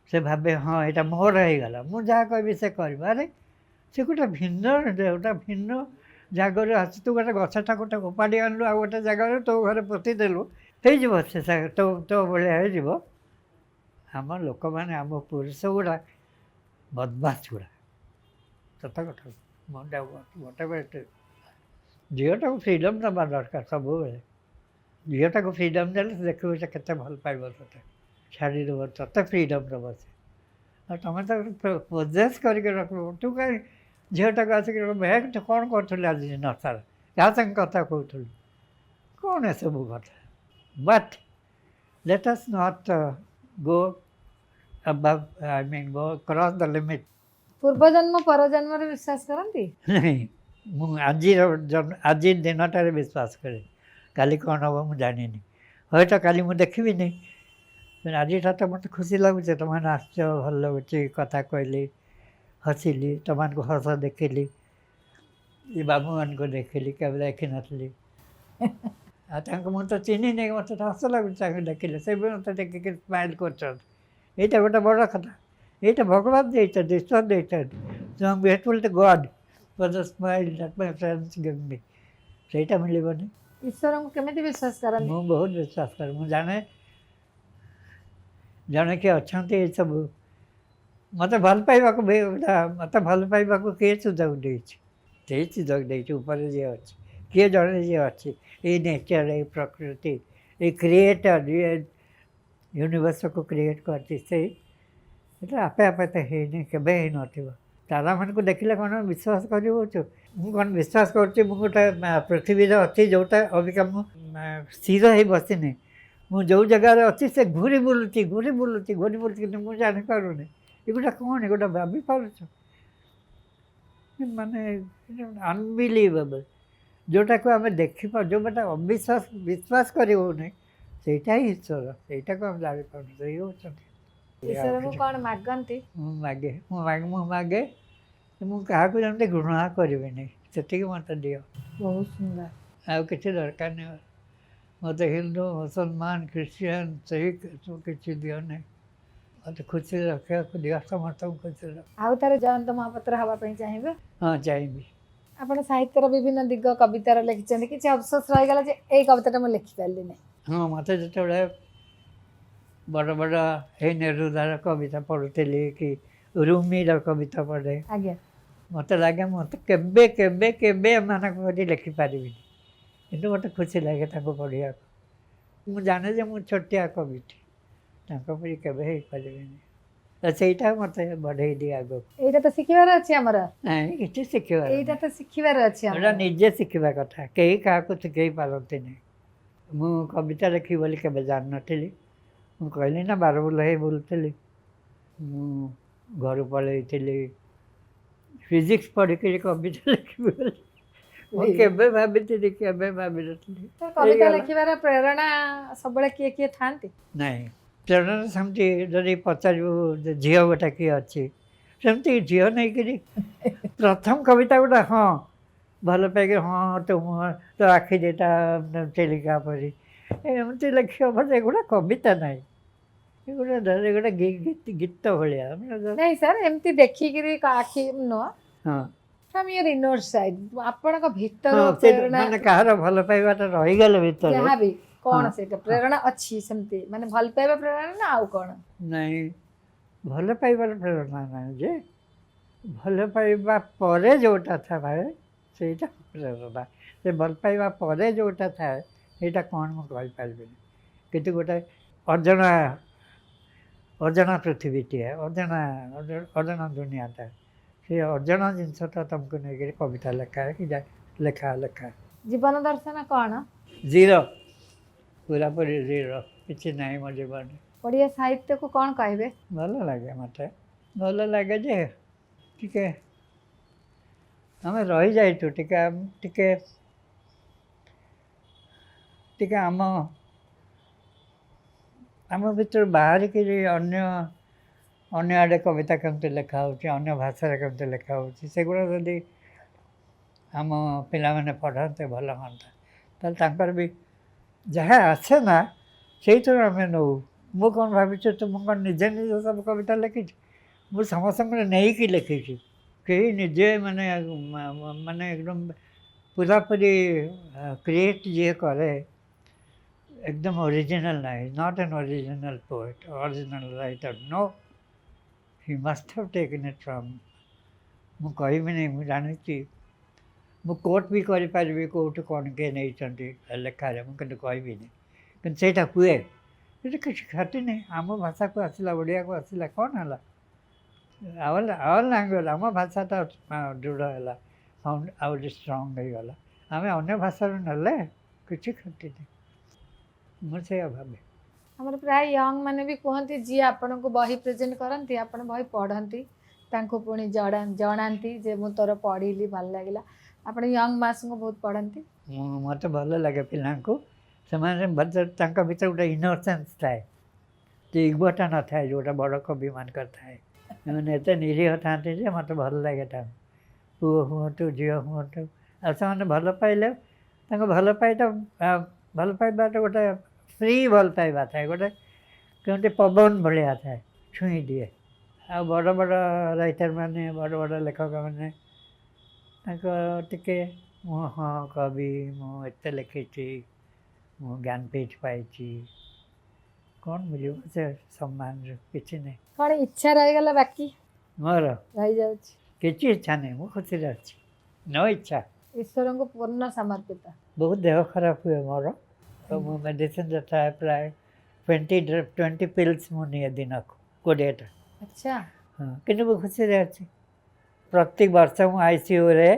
ସେ ଭାବେ, ହଁ, ଏଇଟା ମୋର ହେଇଗଲା, ମୁଁ ଯାହା କହିବି ସେ କରିବ। ଆରେ, ସେ ଗୋଟେ ଭିନ୍ନ ଜାଗାରୁ ଆସି, ତୁ ଗୋଟେ ଗଛଟା ଗୋଟେ ଉପାଡ଼ି ଆଣିଲୁ ଆଉ ଗୋଟେ ଜାଗାରୁ, ତୋ ଘରେ ପୋତି ଦେଲୁ, ହେଇଯିବ ସେ ତୋ ତୋ ଭଳିଆ ହେଇଯିବ? ଆମ ଲୋକମାନେ, ଆମ ପୁରୁଷ ଗୁଡ଼ା ବଦମାସ ଗୁଡ଼ା, ସତ କଥା। ଗୋଟେ ଝିଅଟାକୁ ଫ୍ରିଡ଼ମ୍ ଦେବା ଦରକାର ସବୁବେଳେ। ଝିଅଟାକୁ ଫ୍ରିଡ଼ମ୍ ଦେଲେ ସେ ଦେଖିବ ସେ କେତେ ଭଲ ପାଇବ ତୋତେ, ଛାଡ଼ିଦେବ ତୋତେ, ଫ୍ରିଡ଼ମ୍ ଦେବ ସେ। ଆଉ ତୁମେ ତାକୁ ପୋଜେସ୍ କରିକି ରଖିବ, ତୁ କାହିଁ ଝିଅଟାକୁ ଆସିକି ହେ, ତୁ କ'ଣ କରୁଥିଲୁ ଆଜି ଦିନ ସାରା, କାହା ସାଙ୍ଗେ କଥା କହୁଥିଲୁ, କ'ଣ ଏସବୁ କଥା? But let us not go above, I mean, go cross the limit. ପୂର୍ବଜନ୍ମ ପରଜନ୍ମରେ ବିଶ୍ୱାସ କରନ୍ତି? ନାଇଁ, ମୁଁ ଆଜିର ଜନ୍ମ, ଆଜି ଦିନଟାରେ ବିଶ୍ୱାସ କରେ। କାଲି କ'ଣ ହେବ ମୁଁ ଜାଣିନି, ହୁଏତ କାଲି ମୁଁ ଦେଖିବିନି। କିନ୍ତୁ ଆଜିଟା ତ ମୋତେ ଖୁସି ଲାଗୁଛି। ତୁମମାନେ ଆସିଛ, ଭଲ ଲାଗୁଛି। କଥା କହିଲି, ହସିଲି, ତୁମମାନଙ୍କୁ ହସ ଦେଖିଲି, ଏ ବାବୁମାନଙ୍କୁ ଦେଖିଲି, କେବେ ଦେଖିନଥିଲି। ଆଉ ତାଙ୍କୁ ମୁଁ ତ ଚିହ୍ନିନି, ମୋତେ ତ ହସ ଲାଗୁଛି ତାଙ୍କୁ ଦେଖିଲେ। ସେ ବି ମୋତେ ଦେଖିକି ସ୍ମାଇଲ୍ କରୁଛନ୍ତି। ଏଇଟା ଗୋଟେ ବଡ଼ କଥା। ଏଇଟା ଭଗବାନ ଦେଇଛନ୍ତି, ଈଶ୍ୱର ଦେଇଛନ୍ତି। So I'm grateful to God for the smile that my friends give me. ସେଇଟା ମିଳିବନି। ଈଶ୍ୱରଙ୍କୁ କେମିତି ବିଶ୍ୱାସ କରନ୍ତି? ମୁଁ ବହୁତ ବିଶ୍ୱାସ କରେ। ମୁଁ ଜାଣେ ଜଣେ କିଏ ଅଛନ୍ତି। ଏସବୁ ମୋତେ ଭଲ ପାଇବାକୁ ବି, ମୋତେ ଭଲ ପାଇବାକୁ କିଏ ସୁଯୋଗ ଦେଇଛି? ସେଇ ସୁଯୋଗ ଦେଇଛି ଉପରେ ଯିଏ ଅଛି, କିଏ ଜଣେ ଯିଏ ଅଛି, ଏଇ ନେଚର୍, ଏଇ ପ୍ରକୃତି, ଏଇ କ୍ରିଏଟର୍, ଯିଏ ୟୁନିଭର୍ସକୁ କ୍ରିଏଟ୍ କରିଛି ସେଇ। ଏଇଟା ଆପେ ଆପେ ତ ହେଇନି, କେବେ ହେଇନଥିବ। ତାରାମାନଙ୍କୁ ଦେଖିଲେ କ'ଣ ବିଶ୍ୱାସ କରିହେଉଛୁ? ମୁଁ କ'ଣ ବିଶ୍ୱାସ କରୁଛି ମୁଁ ଗୋଟେ ପୃଥିବୀରେ ଅଛି, ଯେଉଁଟା ଅବିକା ମୁଁ ସ୍ଥିର ହେଇ ବସିନି। ମୁଁ ଯେଉଁ ଜାଗାରେ ଅଛି, ସେ ଘୁରି ବୁଲୁଛି, ଘୁରି ବୁଲୁଛି, ଘୁରି ବୁଲୁଛି, କିନ୍ତୁ ମୁଁ ଜାଣିପାରୁନି। ଏଗୁଡ଼ା କ'ଣ? ଏଗୁଡ଼ା ଭାବି ପାରୁଛ? ମାନେ ଅନବିଲିଭେବଲ୍। ଯେଉଁଟାକୁ ଆମେ ଦେଖିପାରୁ, ଯେଉଁଟା ଅବିଶ୍ୱାସ, ବିଶ୍ୱାସ କରି ହେଉନି, ସେଇଟା ହିଁ ଈଶ୍ୱର। ସେଇଟାକୁ ଆମେ ଜାଣିପାରୁନୁ, ସେଇ ହେଉଛନ୍ତି। ଈଶ୍ୱରଙ୍କୁ କ'ଣ ମାଗନ୍ତି? ମୁଁ ମାଗେ, ମୁଁ କାହାକୁ ଯେମିତି ଘୃଣା କରିବିନି, ସେତିକି ମୋତେ ଦିଅ। ବହୁତ ସୁନ୍ଦର। ଆଉ କିଛି ଦରକାର ନାହିଁ ମୋତେ। ହିନ୍ଦୁ, ମୁସଲମାନ, ଖ୍ରୀଷ୍ଟିଆନ, ଶିଖ, ଏସବୁ କିଛି ଦିଅ ନାହିଁ। ମୋତେ ଖୁସିରେ ରଖିବାକୁ ଦିଅ, ସମସ୍ତଙ୍କୁ ଖୁସିରେ ରଖ। ଆଉ ଥରେ ଜୟନ୍ତ ମହାପାତ୍ର ହେବା ପାଇଁ ଚାହିଁବେ? ହଁ, ଚାହିଁବି। ଆପଣ ସାହିତ୍ୟର ବିଭିନ୍ନ ଦିଗ କବିତାର ଲେଖିଛନ୍ତି। କିଛି ଅଫସୋସ ରହିଗଲା ଯେ ଏଇ କବିତାଟା ମୁଁ ଲେଖିପାରିଲିନି? ହଁ, ମୋତେ ଯେତେବେଳେ ବଡ଼ ବଡ଼ ଏଇ ନେରୁଦାର କବିତା ପଢ଼ୁଥିଲି କି ରୁମିର କବିତା ପଢ଼େ, ମୋତେ ଲାଗେ ମୋତେ କେବେ କେବେ କେବେ ଏମାନଙ୍କ ପରି ଲେଖିପାରିବିନି। କିନ୍ତୁ ମୋତେ ଖୁସି ଲାଗେ ତାଙ୍କୁ ପଢ଼ିବାକୁ। ମୁଁ ଜାଣେ ଯେ ମୁଁ ଛୋଟିଆ କବିଟି, ତାଙ୍କ ପରି କେବେ ହେଇପାରିବିନି। ତ ସେଇଟା ମୋତେ ବଢ଼େଇ ଦିଏ ଆଗକୁ। ଏଇଟା ତ ଶିଖିବାର ଅଛି ଆମର। ନାଇଁ, କିଛି ଶିଖିବାର ଏଇଟା ତ ଶିଖିବାର ଅଛି ଏଇଟା ଆମର। ନିଜେ ଶିଖିବା କଥା, କେହି କାହାକୁ ଶିଖେଇ ପାରନ୍ତିନି। ମୁଁ କବିତା ଲେଖିବି ବୋଲି କେବେ ଜାଣିନଥିଲି। ମୁଁ କହିଲି ନା, ବାରବୁଲା ହେଇ ବୁଲୁଥିଲି। ମୁଁ ଘରୁ ପଳେଇଥିଲି ଫିଜିକ୍ସ ପଢ଼ିକିରି କବିତା ଲେଖିବି ବୋଲି ମୁଁ କେବେ ଭାବିଥିଲି? କେବେ ଭାବିନଥିଲି। ତ କବିତା ହେଇଗଲା। ଲେଖିବାର ପ୍ରେରଣା ସବୁବେଳେ କିଏ କିଏ ଥାନ୍ତି? ନାଇଁ, ପ୍ରେରଣା ସେମିତି ଯଦି ପଚାରିବୁ ଯେ ଝିଅ ଗୋଟେ କିଏ ଅଛି, ସେମିତି ଝିଅ ନେଇକିରି ପ୍ରଥମ କବିତା ଗୋଟେ, ହଁ, ଭଲ ପାଇକି, ହଁ, ତୋ ମୁହଁ, ତୋ ଆଖି ଦୁଇଟା ଚିଲିକା ପରି, ଏମିତି ଲେଖିବ। ବଟ୍ ଏଗୁଡ଼ା କବିତା ନାହିଁ, ଏଗୁଡ଼ା ଏଗୁଡ଼ା ଗୀତ ଭଳିଆ। ନାଇଁ ସାର୍, ଏମିତି ଦେଖିକିରି ଆଖି ନୁହଁ, ଫ୍ରମ୍ your inner side, ଆପଣଙ୍କ ଭିତର ସେ ପ୍ରେରଣା। ମାନେ କାହାର ଭଲ ପାଇବାଟା ରହିଗଲେ ଭିତରେ। ଯାହା ବି କ'ଣ ସେଇଟା ପ୍ରେରଣା ଅଛି ସେମିତି, ମାନେ ଭଲ ପାଇବା ପ୍ରେରଣା ନା ଆଉ କ'ଣ? ନାଇଁ, ଭଲ ପାଇବାର ପ୍ରେରଣା ନାହିଁ ଯେ, ଭଲ ପାଇବା ପରେ ଯେଉଁଟା ଥାଏ ସେଇଟା ପ୍ରେରଣା। ସେ ଭଲ ପାଇବା ପରେ ଯେଉଁଟା ଥାଏ, ସେଇଟା କ'ଣ ମୁଁ କହିପାରିବିନି। କିନ୍ତୁ ଗୋଟେ ଅଜଣା ଅଜଣା ପୃଥିବୀଟିଏ, ଅଜଣା ଅଜଣା ଦୁନିଆଟା, ସେ ଅଜଣା ଜିନିଷଟା ତୁମକୁ ନେଇକରି କବିତା ଲେଖା କି ଲେଖା ଲେଖା। ଜୀବନ ଦର୍ଶନ କ'ଣ? ଜିରୋ, ପୁରାପୁରି ଜିରୋ। କିଛି ନାହିଁ ମୋ ଜୀବନରେ। ଓଡ଼ିଆ ସାହିତ୍ୟକୁ କ'ଣ କହିବେ? ଭଲ ଲାଗେ ମୋତେ। ଭଲ ଲାଗେ ଯେ ଟିକେ ଆମେ ରହିଯାଇଛୁ, ଟିକେ ଟିକେ ଟିକେ ଆମ ଆମ ଭିତରୁ ବାହାରିକିରି ଅନ୍ୟ ଅନ୍ୟ ଆଡ଼େ କବିତା କେମିତି ଲେଖା ହେଉଛି, ଅନ୍ୟ ଭାଷାରେ କେମିତି ଲେଖା ହେଉଛି, ସେଗୁଡ଼ା ଯଦି ଆମ ପିଲାମାନେ ପଢ଼ନ୍ତେ ଭଲ ହୁଅନ୍ତା। ତାହେଲେ ତାଙ୍କର ବି ଯାହା ଆସେ ନା ସେଇଥିରୁ ଆମେ ନେଉ। ମୁଁ କ'ଣ ଭାବିଛି ତ ମୁଁ କ'ଣ ନିଜେ ନିଜେ ସବୁ କବିତା ଲେଖିଛି? ମୁଁ ସମସ୍ତଙ୍କର ନେଇକି ଲେଖିଛି। କେହି ନିଜେ ମାନେ ମାନେ ଏକଦମ ପୁରାପୁରି କ୍ରିଏଟ୍ ଯିଏ କରେ ଏକଦମ ଓରିଜିନାଲ୍ ନାହିଁ, not an original poet, original writer, no, he must have taken it from. ମୁଁ କହିବିନି, ମୁଁ ଜାଣିଛି, ମୁଁ କୋଟ୍ ବି କରିପାରିବି କେଉଁଠୁ କ'ଣ କିଏ ନେଇଛନ୍ତି ଲେଖାରେ, ମୁଁ କିନ୍ତୁ କହିବିନି। କିନ୍ତୁ ସେଇଟା ହୁଏ, ସେଇଟା କିଛି କ୍ଷତି ନାହିଁ। ଆମ ଭାଷାକୁ ଆସିଲା, ଓଡ଼ିଆକୁ ଆସିଲା, କ'ଣ ହେଲା? ଆୱାର ଆୱାର ଲାଙ୍ଗୁଏଜ୍, ଆମ ଭାଷାଟା ଦୃଢ଼ ହେଲା, ଆହୁରି ଷ୍ଟ୍ରଙ୍ଗ ହେଇଗଲା। ଆମେ ଅନ୍ୟ ଭାଷାରୁ ନେଲେ କିଛି କ୍ଷତି ନାହିଁ, ମୁଁ ସେଇଆ ଭାବେ। ଆମର ପ୍ରାୟ ୟଙ୍ଗ ମାନେ ବି କୁହନ୍ତି, ଯିଏ ଆପଣଙ୍କୁ ବହି ପ୍ରେଜେଣ୍ଟ କରନ୍ତି, ଆପଣ ବହି ପଢ଼ନ୍ତି, ତାଙ୍କୁ ପୁଣି ଜଣାନ୍ତି ଯେ ମୁଁ ତୋର ପଢ଼ିଲି, ଭଲ ଲାଗିଲା। ଆପଣ ୟଙ୍ଗ ମାସଙ୍କୁ ବହୁତ ପଢ଼ନ୍ତି? ମୁଁ ମୋତେ ଭଲ ଲାଗେ ପିଲାଙ୍କୁ। ସେମାନେ ତାଙ୍କ ଭିତରେ ଗୋଟେ ଇନୋସେନ୍ସ ଥାଏ, ଯେ ଇଗୋଟା ନଥାଏ ଯେଉଁଟା ବଡ଼ କବିମାନଙ୍କର ଥାଏ। ସେମାନେ ଏତେ ନିରୀହ ଥାଆନ୍ତି ଯେ ମୋତେ ଭଲ ଲାଗେ ତାଙ୍କୁ, ପୁଅ ହୁଅନ୍ତୁ ଝିଅ ହୁଅନ୍ତୁ। ଆଉ ସେମାନେ ଭଲ ପାଇଲେ ତାଙ୍କ ଭଲ ପାଇଟା ଭଲ ପାଇବାଟା ଗୋଟେ ଫ୍ରି ଭଲ ପାଇବା ଥାଏ, ଗୋଟେ କେମିତି ପବନ ଭଳିଆ ଥାଏ, ଛୁଇଁ ଦିଏ। ଆଉ ବଡ଼ ବଡ଼ ରାଇଟର୍ ମାନେ, ବଡ଼ ବଡ଼ ଲେଖକମାନେ, ତାଙ୍କ ଟିକେ ମୁଁ ହଁ କବି, ମୁଁ ଏତେ ଲେଖିଛି, ମୁଁ ଜ୍ଞାନପୀଠ ପାଇଛି, କ'ଣ ମିଳିବ ସେ ସମ୍ମାନରୁ? କିଛି ନାହିଁ। କ'ଣ ଇଚ୍ଛା ରହିଗଲା ବାକି? ମୋର ରହିଯାଉଛି। କିଛି ଇଚ୍ଛା ନାହିଁ, ମୁଁ ଖୁସିରେ ଅଛି, ନୋ ଇଚ୍ଛା। ଈଶ୍ୱରଙ୍କୁ ପୂର୍ଣ୍ଣ ସମର୍ପିତ। ବହୁତ ଦେହ ଖରାପ ହୁଏ ମୋର, ତ ମୁଁ ମେଡ଼ିସିନରେ ଥାଏ। ପ୍ରାୟ 20 ପିଲ୍ସ ମୁଁ ନିଏ ଦିନକୁ, 20ଟା। ହଁ, କିନ୍ତୁ ମୁଁ ଖୁସିରେ ଅଛି। ପ୍ରତି ବର୍ଷ ମୁଁ ଆଇସିୟୁରେ,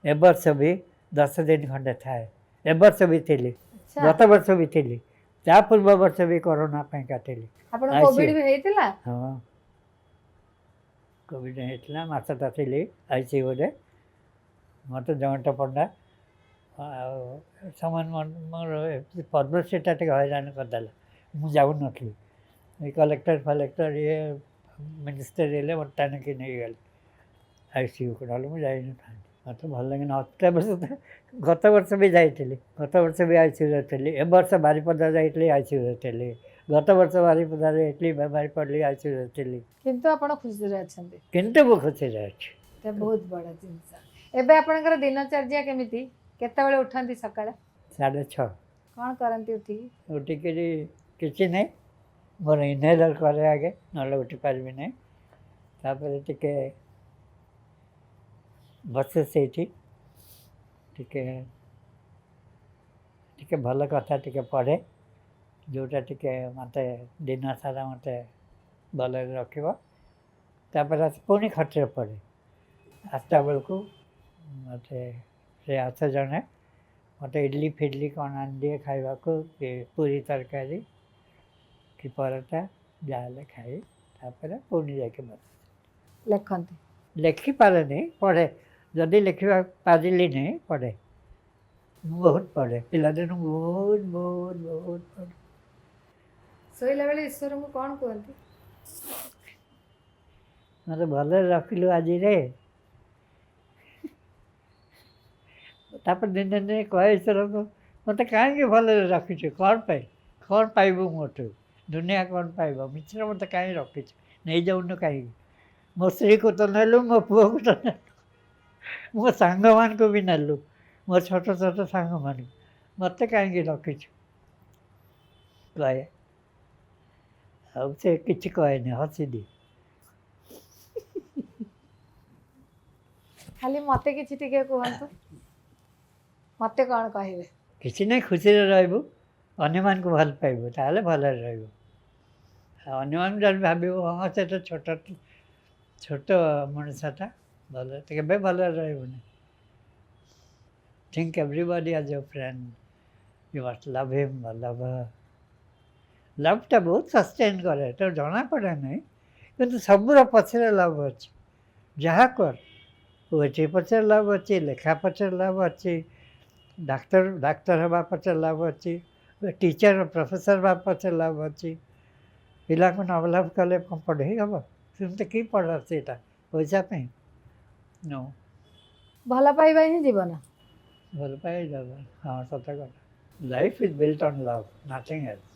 ଏ ବର୍ଷ ବି 10 ଦିନ ଖଣ୍ଡେ ଥାଏ। ଏ ବର୍ଷ ବି ଥିଲି, ଗତ ବର୍ଷ ବି ଥିଲି, ତା ପୂର୍ବ ବର୍ଷ ବି କରୋନା ପାଇଁ କାଟିଲି। ଆପଣ ICU। Covid ବି ହେଇଥିଲା? ହଁ, କୋଭିଡ଼ ହେଇଥିଲା, ମାସଟା ଥିଲି ଆଇସିୟୁରେ। ମୋତେ ଜଏଣ୍ଟ ପଣ୍ଡା ଆଉ ସମାନ ମୋର ପଦ୍ମଶ୍ରୀଟା ଟିକେ ହଇରାଣ କରିଦେଲା। ମୁଁ ଯାଉନଥିଲି, ଏଇ କଲେକ୍ଟର ଫଲେକ୍ଟର ଇଏ ମିନିଷ୍ଟର ହେଲେ ମୋତେ ଟାଣିକି ନେଇଗଲେ ଆଇସିୟୁକୁ, ନହେଲେ ମୁଁ ଯାଇନଥାନ୍ତି। ମୋତେ ଭଲ ଲାଗେନି। ଗତ ବର୍ଷ ଗତ ବର୍ଷ ବି ଯାଇଥିଲି, ଗତ ବର୍ଷ ବି ଆଇସିୟୁରେ ଥିଲି। ଏ ବର୍ଷ ବାରିପଦା ଯାଇଥିଲି, ଆଇସିୟୁରେ ଥିଲି। ଗତ ବର୍ଷ ବାରିପଦା ଯାଇଥିଲି, ବେମାରୀ ପଡ଼ିଲି, ଆଇସିୟୁରେ ଥିଲି। କିନ୍ତୁ ଆପଣ ଖୁସିରେ ଅଛନ୍ତି। କିନ୍ତୁ ମୁଁ ଖୁସିରେ ଅଛି। ଏଟା ବହୁତ ବଡ଼ ଜିନିଷ। ଏବେ ଆପଣଙ୍କର ଦିନଚର୍ଯ୍ୟା କେମିତି? କେତେବେଳେ ଉଠନ୍ତି ସକାଳେ? 6:30। କ'ଣ କରନ୍ତି ଉଠିକି? ଉଠିକିରି କିଛି ନାହିଁ, ମୋର ଇନହେଲର୍ କରେ ଆଗେ, ନହେଲେ ଉଠି ପାରିବି ନାହିଁ। ତାପରେ ଟିକେ ବସେ ସେଇଠି, ଟିକେ ଟିକେ ଭଲ କଥା ଟିକେ ପଢ଼େ, ଯେଉଁଟା ଟିକେ ମୋତେ ଦିନ ସାରା ମୋତେ ଭଲରେ ରଖିବ। ତାପରେ ଆସି ପୁଣି ଖଟିରେ ପଡ଼େ। 8ଟା ବେଳକୁ ମୋତେ ସେ ଆସେ ଜଣେ, ମୋତେ ଇଡ଼ଲି ଫିଡ଼ଲି କ'ଣ ଆଣିଦିଏ ଖାଇବାକୁ, କି ପୁରୀ ତରକାରୀ କି ପରଟା, ଯାହାହେଲେ ଖାଇ ତାପରେ ପୁଣି ଯାଇକି ବସେ। ଲେଖନ୍ତି? ଲେଖିପାରେନି, ପଢ଼େ। ଯଦି ଲେଖିବା ପାରିଲିନି, ପଢ଼େ। ମୁଁ ବହୁତ ପଢ଼େ, ପିଲାଦିନୁ ବହୁତ ବହୁତ ବହୁତ ପଢ଼େ। ଶୋଇଲା ବେଳେ ଈଶ୍ୱରଙ୍କୁ କ'ଣ କୁହନ୍ତି? ମୋତେ ଭଲରେ ରଖିଲୁ ଆଜିରେ। ତାପରେ ଦିନେ ଦିନେ କହେ ଈଶ୍ୱରଙ୍କୁ, ମୋତେ କାହିଁକି ଭଲରେ ରଖିଛୁ? କ'ଣ ପାଇଁ? କ'ଣ ପାଇବୁ ମୋଠୁ? ଦୁନିଆ କ'ଣ ପାଇବ? ମିଛରେ ମୋତେ କାହିଁ ରଖିଛୁ? ନେଇଯାଉନୁ କାହିଁକି? ମୋ ସ୍ତ୍ରୀକୁ ତ ନେଲୁ, ମୋ ପୁଅକୁ ତ ନେଲୁ, ମୋ ସାଙ୍ଗମାନଙ୍କୁ ବି ନେଲୁ, ମୋ ଛୋଟ ଛୋଟ ସାଙ୍ଗମାନଙ୍କୁ, ମୋତେ କାହିଁକି ରଖିଛୁ କହେ। ଆଉ ସେ କିଛି କହେନି, ହସିଦିଏ। ଖାଲି ମୋତେ କିଛି ଟିକେ କୁହନ୍ତୁ, ମୋତେ କ'ଣ କହିବେ? କିଛି ନାହିଁ, ଖୁସିରେ ରହିବୁ, ଅନ୍ୟମାନଙ୍କୁ ଭଲ ପାଇବୁ, ତାହେଲେ ଭଲରେ ରହିବୁ। ଆଉ ଅନ୍ୟମାନଙ୍କୁ ଯଦି ଭାବିବୁ ହଁ ସେ ତ ଛୋଟ ଛୋଟ ମଣିଷଟା, ଭଲ, କେବେ ଭଲରେ ରହିବୁନି। Think everybody as your friend. You must love him or love her. ଲଭ୍ଟା ବହୁତ ସଷ୍ଟେନ୍ କରେ, ତ ଜଣାପଡ଼େ ନାହିଁ, କିନ୍ତୁ ସବୁର ପଛରେ ଲଭ୍ ଅଛି। ଯାହା କର, ପୋଏଟ୍ରି ପଛରେ ଲଭ୍ ଅଛି, ଲେଖା ପଛରେ ଲଭ୍ ଅଛି, ଡାକ୍ତର ହେବା ପଛରେ ଲଭ୍ ଅଛି, ଟିଚର ପ୍ରଫେସର ହେବା ପଛରେ ଲଭ୍ ଅଛି। ପିଲାକୁ ନ ଲଭ୍ କଲେ କ'ଣ ପଢ଼େଇ ହେବ? ସେମିତି କି ପଢ଼ା ସେଇଟା ପଇସା ପାଇଁ? ନୋ। ଭଲ ପାଇବା ହିଁ ଜୀବନ। ଭଲ ପାଇବା, ହଁ, ସତ କଥା। Life is built on love, nothing else.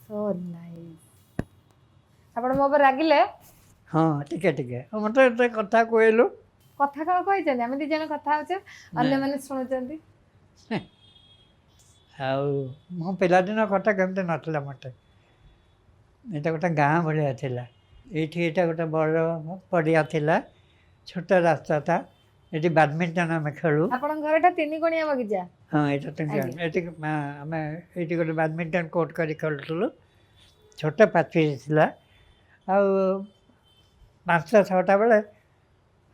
So nice. ଆପଣ ମୋ ଉପରେ ରାଗିଲେ? ହଁ, ଟିକେ ଟିକେ। ମୋତେ ଏତେ କଥା କହିଲୁ। କଥା କ'ଣ କହିଛନ୍ତି? ଆମେ ଦି ଜଣ କଥା ହଉଛେ, ଅନ୍ୟମାନେ ଶୁଣୁଛନ୍ତି। ଆଉ ମୋ ପିଲାଦିନ କଥା କେମିତି ନଥିଲା ମୋତେ। ଏଇଟା ଗୋଟେ ଗାଁ ଭଳିଆ ଥିଲା ଏଇଠି। ଏଇଟା ଗୋଟେ ବଡ଼ ପଡ଼ିଆ ଥିଲା, ଛୋଟ ରାସ୍ତାଟା। ଏଠି ବ୍ୟାଡ଼ମିଣ୍ଟନ ଆମେ ଖେଳୁ। ଆପଣଙ୍କ ଘରଟା ତିନି କୋଣିଆ ବଗିଚା। ହଁ, ଏଇଟା ତିନି ଏଠି ଆମେ ଏଇଠି ଗୋଟେ ବ୍ୟାଡ଼ମିଣ୍ଟନ କୋର୍ଟ କରି ଖେଳୁଥିଲୁ। ଛୋଟ ପାଚେରୀ ଥିଲା। ଆଉ 5ଟା 6ଟା ବେଳେ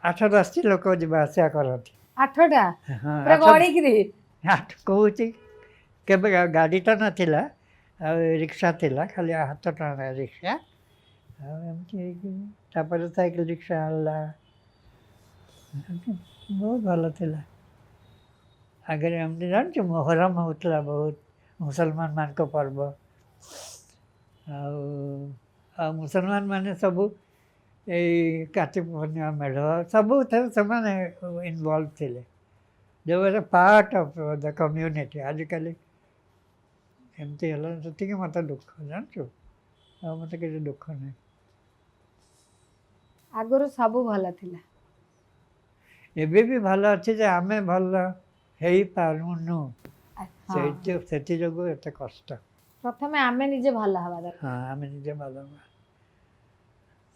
8-10ଟି ଲୋକ ଯିବା ଆସିବା କରନ୍ତି। ଆଠଟା? ହଁ। ପୁରା ଗଣିକିରି? ଆଠ କହୁଛି। କେବେ ଗାଡ଼ି ତ ନଥିଲା, ଆଉ ରିକ୍ସା ଥିଲା, ଖାଲି ହାତ ଟଣା ରିକ୍ସା। ଆଉ ଏମିତି ହେଇକି ତାପରେ ସାଇକେଲ ରିକ୍ସା ଆଣିଲା। ଏମିତି ବହୁତ ଭଲ ଥିଲା ଆଗରେ। ଏମିତି ଜାଣିଛୁ, ମୋହରମ ହେଉଥିଲା ବହୁତ, ମୁସଲମାନମାନଙ୍କ ପର୍ବ। ଆଉ ମୁସଲମାନ ମାନେ ସବୁ ଏଇ କାର୍ତ୍ତିକ ପୂର୍ଣ୍ଣିମା ମେଢ଼ ସବୁଥିରେ ସେମାନେ ଇନଭଲ୍ଭ ଥିଲେ। They were a part of the community. ଆଜିକାଲି ଏମିତି ହେଲା, ସେତିକି ମୋତେ ଦୁଃଖ ଜାଣିଛୁ। ଆଉ ମୋତେ କିଛି ଦୁଃଖ ନାହିଁ। ଆଗରୁ ସବୁ ଭଲ ଥିଲା। ଏବେ ବି ଭଲ ଅଛି ଯେ, ଆମେ ଭଲ ହେଇପାରୁନୁ। ସେଥି ଯୋଗୁଁ ଏତେ କଷ୍ଟ। ପ୍ରଥମେ ଆମେ ନିଜେ ଭଲ ହବା ଦରକାର। ହଁ, ଆମେ ନିଜେ ଭଲ ହବା,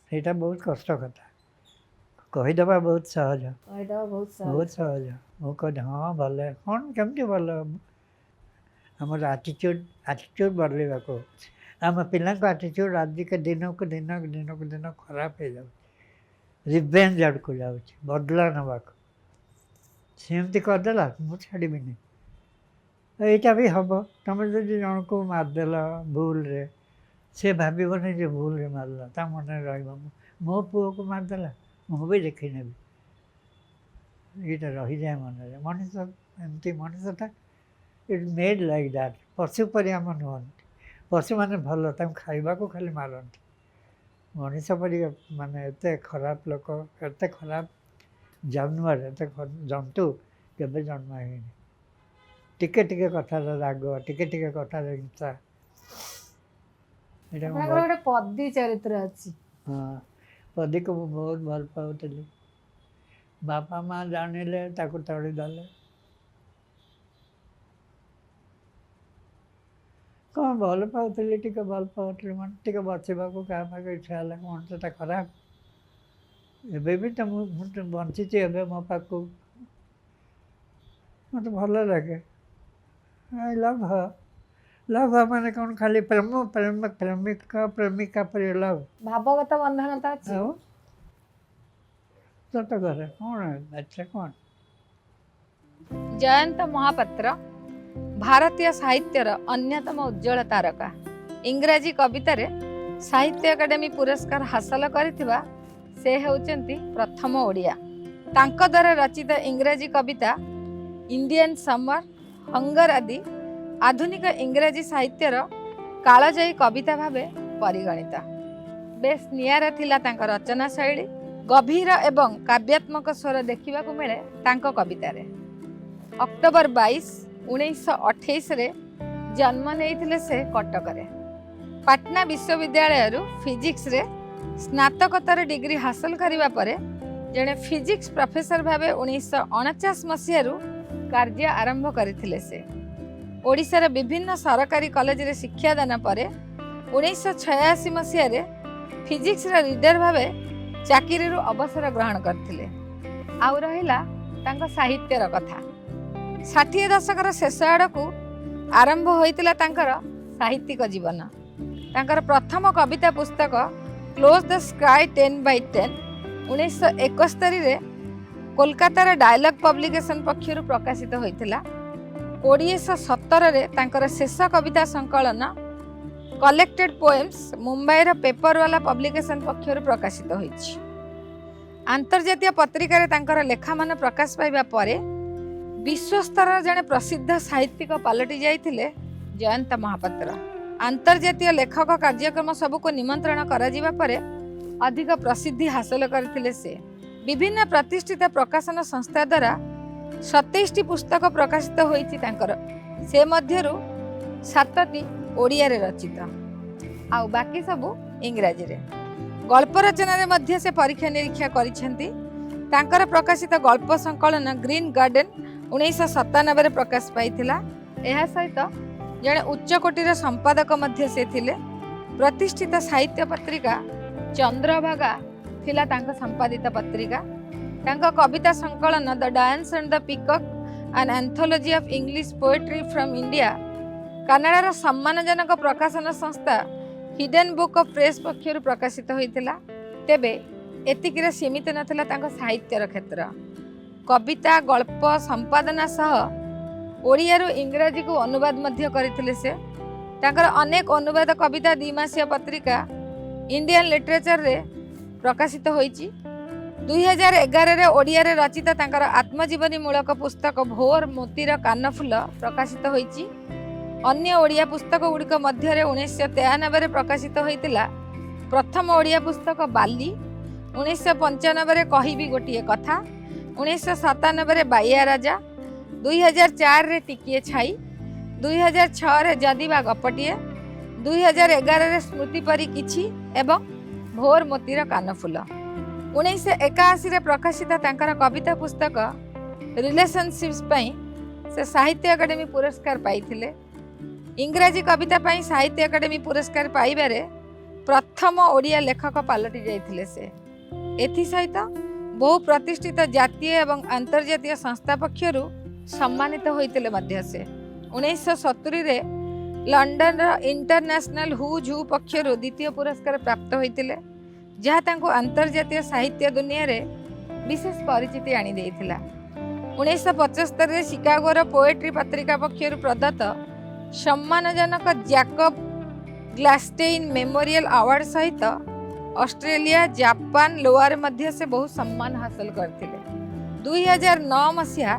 ସେଇଟା ବହୁତ କଷ୍ଟ କଥା। କହିଦେବା ବହୁତ ସହଜ। କହିଦେବା ବହୁତ ସହଜ। ବହୁତ ସହଜ। ମୁଁ କହିଲି ହଁ ଭଲ, କ'ଣ କେମିତି ଭଲ ହବ? ଆମର ଆଟିଚ୍ୟୁଡ଼ ବଦଳିବାକୁ ହେଉଛି। ଆମ ପିଲାଙ୍କ ଆଟିଚ୍ୟୁଡ଼ ଆଜିକା ଦିନକୁ ଦିନ ଦିନକୁ ଦିନ ଖରାପ ହେଇଯାଉଛି, ରିଭେଞ୍ଜ ଆଡ଼କୁ ଯାଉଛି, ବଦଲା ନେବାକୁ। ସେମିତି କରିଦେଲା, ମୁଁ ଛାଡ଼ିବିନି। ଏଇଟା ବି ହେବ। ତୁମେ ଯଦି ଜଣକୁ ମାରିଦେଲ ଭୁଲରେ, ସେ ଭାବିବନି ଯେ ଭୁଲରେ ମାରିଲା। ତା ମନରେ ରହିବ, ମୋ ପୁଅକୁ ମାରିଦେଲା, ମୁଁ ବି ଦେଖିନେବି। ଏଇଟା ରହିଯାଏ ମନରେ। ମଣିଷ ଏମିତି, ମଣିଷଟା it made like that. ପଶୁ ପରି ଆମ ନୁହନ୍ତି। ପଶୁମାନେ ଭଲ, ତାଙ୍କୁ ଖାଇବାକୁ ଖାଲି ମାରନ୍ତି। ମଣିଷ ପରି ମାନେ ଏତେ ଖରାପ ଲୋକ, ଏତେ ଖରାପ ଜାନୁଆର, ଏତେ ଜନ୍ତୁ କେବେ ଜନ୍ମ ହେଇନି। ଟିକେ ଟିକେ କଥାରେ ରାଗ, ଟିକେ ଟିକେ କଥାରେ ହିଂସା। ଏଇଟା ମୁଁ ଆପଣଙ୍କର ଗୋଟେ ପଦି ଚରିତ୍ର ଅଛି। ହଁ, ପଦିକୁ ମୁଁ ବହୁତ ଭଲ ପାଉଥିଲି। ବାପା ମା ଜାଣିଲେ, ତାକୁ ତଡ଼ିଦେଲେ। କ'ଣ ଭଲ ପାଉଥିଲି, ଟିକେ ଭଲ ପାଉଥିଲି ମାନେ ଟିକେ ବସିବାକୁ କାହା ପାଖେ ଇଚ୍ଛା ହେଲା। କ'ଣ ସେଟା ଖରାପ? ଏବେ ବି ତ ମୁଁ ତ ବଞ୍ଚିଛି ଏବେ ମୋ ପାଖକୁ, ମୋତେ ଭଲ ଲାଗେ। I love her. Love ମାନେ କ'ଣ ଖାଲି ପ୍ରେମ ପ୍ରେମ ପ୍ରେମିକ ପ୍ରେମିକା ପରି ଲଭ୍? ଭାବଗତ ବନ୍ଧନ ତ ଅଛି। ଆଉ ସତ କରେ କ'ଣ ଏଥିରେ କ'ଣ? ଜୟନ୍ତ ମହାପାତ୍ର ଭାରତୀୟ ସାହିତ୍ୟର ଅନ୍ୟତମ ଉଜ୍ଜ୍ୱଳ ତାରକା। ଇଂରାଜୀ କବିତାରେ ସାହିତ୍ୟ ଏକାଡେମୀ ପୁରସ୍କାର ହାସଲ କରିଥିବା ସେ ହେଉଛନ୍ତି ପ୍ରଥମ ଓଡ଼ିଆ। ତାଙ୍କ ଦ୍ୱାରା ରଚିତ ଇଂରାଜୀ କବିତା ଇଣ୍ଡିଆନ୍ ସମର, ହଙ୍ଗର ଆଦି ଆଧୁନିକ ଇଂରାଜୀ ସାହିତ୍ୟର କାଳଜୟୀ କବିତା ଭାବେ ପରିଗଣିତ। ବେଶ୍ ନିଆରା ଥିଲା ତାଙ୍କ ରଚନା ଶୈଳୀ। ଗଭୀର ଏବଂ କାବ୍ୟାତ୍ମକ ସ୍ୱର ଦେଖିବାକୁ ମିଳେ ତାଙ୍କ କବିତାରେ। ଅକ୍ଟୋବର 22, 1928ରେ ଜନ୍ମ ନେଇଥିଲେ ସେ କଟକରେ। ପାଟନା ବିଶ୍ୱବିଦ୍ୟାଳୟରୁ ଫିଜିକ୍ସରେ ସ୍ନାତକୋତ୍ତର ଡିଗ୍ରୀ ହାସଲ କରିବା ପରେ ଜଣେ ଫିଜିକ୍ସ ପ୍ରଫେସର ଭାବେ 1949 ମସିହାରୁ କାର୍ଯ୍ୟ ଆରମ୍ଭ କରିଥିଲେ ସେ। ଓଡ଼ିଶାର ବିଭିନ୍ନ ସରକାରୀ କଲେଜରେ ଶିକ୍ଷାଦାନ ପରେ 1986 ମସିହାରେ ଫିଜିକ୍ସର ରିଡର ଭାବେ ଚାକିରିରୁ ଅବସର ଗ୍ରହଣ କରିଥିଲେ। ଆଉ ରହିଲା ତାଙ୍କ ସାହିତ୍ୟର କଥା, 60 ଦଶକର ଶେଷ ଆଡ଼କୁ ଆରମ୍ଭ ହୋଇଥିଲା ତାଙ୍କର ସାହିତ୍ୟିକ ଜୀବନ। ତାଙ୍କର ପ୍ରଥମ କବିତା ପୁସ୍ତକ Close the Sky 10 by 10 1971ରେ କୋଲକାତାର ଡାୟଲଗ୍ ପବ୍ଲିକେସନ୍ ପକ୍ଷରୁ ପ୍ରକାଶିତ ହୋଇଥିଲା। 2017ରେ ତାଙ୍କର ଶେଷ କବିତା ସଂକଳନ କଲେକ୍ଟେଡ୍ ପୋଏମ୍ସ ମୁମ୍ବାଇର ପେପରୱାଲା ପବ୍ଲିକେସନ୍ ପକ୍ଷରୁ ପ୍ରକାଶିତ ହୋଇଛି। ଆନ୍ତର୍ଜାତୀୟ ପତ୍ରିକାରେ ତାଙ୍କର ଲେଖାମାନ ପ୍ରକାଶ ପାଇବା ପରେ ବିଶ୍ୱସ୍ତରର ଜଣେ ପ୍ରସିଦ୍ଧ ସାହିତ୍ୟିକ ପାଲଟି ଯାଇଥିଲେ ଜୟନ୍ତ ମହାପାତ୍ର। ଆନ୍ତର୍ଜାତୀୟ ଲେଖକ କାର୍ଯ୍ୟକ୍ରମ ସବୁକୁ ନିମନ୍ତ୍ରଣ କରାଯିବା ପରେ ଅଧିକ ପ୍ରସିଦ୍ଧି ହାସଲ କରିଥିଲେ ସେ। ବିଭିନ୍ନ ପ୍ରତିଷ୍ଠିତ ପ୍ରକାଶନ ସଂସ୍ଥା ଦ୍ୱାରା 27ଟି ପୁସ୍ତକ ପ୍ରକାଶିତ ହୋଇଛି ତାଙ୍କର। ସେ ମଧ୍ୟରୁ 7ଟି ଓଡ଼ିଆରେ ରଚିତ, ଆଉ ବାକି ସବୁ ଇଂରାଜୀରେ। ଗଳ୍ପ ରଚନାରେ ମଧ୍ୟ ସେ ପରୀକ୍ଷା ନିରୀକ୍ଷା କରିଛନ୍ତି। ତାଙ୍କର ପ୍ରକାଶିତ ଗଳ୍ପ ସଂକଳନ ଗ୍ରୀନ୍ ଗାର୍ଡେନ୍ 1997ରେ ପ୍ରକାଶ ପାଇଥିଲା। ଏହା ସହିତ ଜଣେ ଉଚ୍ଚକୋଟୀର ସମ୍ପାଦକ ମଧ୍ୟ ସେ ଥିଲେ। ପ୍ରତିଷ୍ଠିତ ସାହିତ୍ୟ ପତ୍ରିକା ଚନ୍ଦ୍ରଭାଗା ଥିଲା ତାଙ୍କ ସମ୍ପାଦିତ ପତ୍ରିକା। ତାଙ୍କ କବିତା ସଂକଳନ The Dance and the Peacock, an Anthology of English Poetry from India କାନାଡ଼ାର ସମ୍ମାନଜନକ ପ୍ରକାଶନ ସଂସ୍ଥା ହିଡେନ୍ ବୁକ୍ ଅଫ୍ ପ୍ରେସ୍ ପକ୍ଷରୁ ପ୍ରକାଶିତ ହୋଇଥିଲା। ତେବେ ଏତିକିରେ ସୀମିତ ନଥିଲା ତାଙ୍କ ସାହିତ୍ୟର କ୍ଷେତ୍ର। କବିତା, ଗଳ୍ପ ସମ୍ପାଦନା ସହ ଓଡ଼ିଆରୁ ଇଂରାଜୀକୁ ଅନୁବାଦ ମଧ୍ୟ କରିଥିଲେ ସେ। ତାଙ୍କର ଅନେକ ଅନୁବାଦ କବିତା ଦ୍ୱିମାସିକ ପତ୍ରିକା ଇଣ୍ଡିଆନ୍ ଲିଟରେଚରରେ ପ୍ରକାଶିତ ହୋଇଛି। 2011ରେ ଓଡ଼ିଆରେ ରଚିତ ତାଙ୍କର ଆତ୍ମଜୀବନୀମୂଳକ ପୁସ୍ତକ ଭୋର ମୋତିର କାନଫୁଲ ପ୍ରକାଶିତ ହୋଇଛି। ଅନ୍ୟ ଓଡ଼ିଆ ପୁସ୍ତକ ଗୁଡ଼ିକ ମଧ୍ୟରେ 1993ରେ ପ୍ରକାଶିତ ହୋଇଥିଲା ପ୍ରଥମ ଓଡ଼ିଆ ପୁସ୍ତକ ବାଲି, 1995ରେ କହିବି ଗୋଟିଏ କଥା, 1997ରେ ବାଇଆ ରାଜା, 2004ରେ ଟିକିଏ ଛାଇ, 2006ରେ ଯଦି ବା ଗପଟିଏ, 2011ରେ ସ୍ମୃତି ପରି କିଛି ଏବଂ ଭୋର ମୋତିର କାନଫୁଲ। 1981ରେ ପ୍ରକାଶିତ ତାଙ୍କର କବିତା ପୁସ୍ତକ ରିଲେସନସିପ୍ସ ପାଇଁ ସେ ସାହିତ୍ୟ ଏକାଡେମୀ ପୁରସ୍କାର ପାଇଥିଲେ। ଇଂରାଜୀ କବିତା ପାଇଁ ସାହିତ୍ୟ ଏକାଡେମୀ ପୁରସ୍କାର ପାଇବାରେ ପ୍ରଥମ ଓଡ଼ିଆ ଲେଖକ ପାଲଟି ଯାଇଥିଲେ ସେ। ଏଥିସହିତ ବହୁ ପ୍ରତିଷ୍ଠିତ ଜାତୀୟ ଏବଂ ଆନ୍ତର୍ଜାତୀୟ ସଂସ୍ଥା ପକ୍ଷରୁ ସମ୍ମାନିତ ହୋଇଥିଲେ ମଧ୍ୟ ସେ। 1970ରେ ଲଣ୍ଡନର ଇଣ୍ଟରନ୍ୟାସନାଲ ହୁଜ୍ ହୁ ପକ୍ଷରୁ ଦ୍ୱିତୀୟ ପୁରସ୍କାର ପ୍ରାପ୍ତ ହୋଇଥିଲେ, ଯାହା ତାଙ୍କୁ ଆନ୍ତର୍ଜାତୀୟ ସାହିତ୍ୟ ଦୁନିଆରେ ବିଶେଷ ପରିଚିତି ଆଣିଦେଇଥିଲା। 1975ରେ ଶିକାଗୋର ପୋଏଟ୍ରି ପତ୍ରିକା ପକ୍ଷରୁ ପ୍ରଦତ୍ତ ସମ୍ମାନଜନକ ଜ୍ୟାକବ ଗ୍ଲାଷ୍ଟେଇନ୍ ମେମୋରିଆଲ ଆୱାର୍ଡ ସହିତ ଅଷ୍ଟ୍ରେଲିଆ, ଜାପାନ, ଲୋଆରେ ମଧ୍ୟ ସେ ବହୁ ସମ୍ମାନ ହାସଲ କରିଥିଲେ। 2009 ମସିହା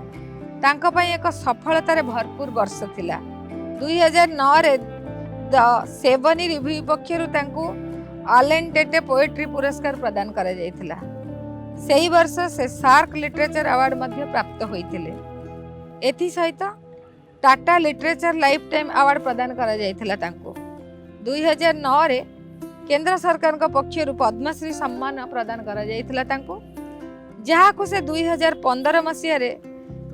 ତାଙ୍କ ପାଇଁ ଏକ ସଫଳତାରେ ଭରପୁର ବର୍ଷ ଥିଲା। 2009ରେ ଦ ସେଭନି ରିଭ୍ୟୁ ପକ୍ଷରୁ ତାଙ୍କୁ ଆଲେନ୍ ଟେଟେ ପୋଏଟ୍ରି ପୁରସ୍କାର ପ୍ରଦାନ କରାଯାଇଥିଲା। ସେହି ବର୍ଷ ସେ ସାର୍କ ଲିଟରେଚର ଆୱାର୍ଡ ମଧ୍ୟ ପ୍ରାପ୍ତ ହୋଇଥିଲେ। ଏଥିସହିତ Tata literature life time award ପ୍ରଦାନ କରାଯାଇଥିଲା ତାଙ୍କୁ। 2009ରେ କେନ୍ଦ୍ର ସରକାରଙ୍କ ପକ୍ଷରୁ ପଦ୍ମଶ୍ରୀ ସମ୍ମାନ ପ୍ରଦାନ କରାଯାଇଥିଲା ତାଙ୍କୁ, ଯାହାକୁ ସେ 2015 ମସିହାରେ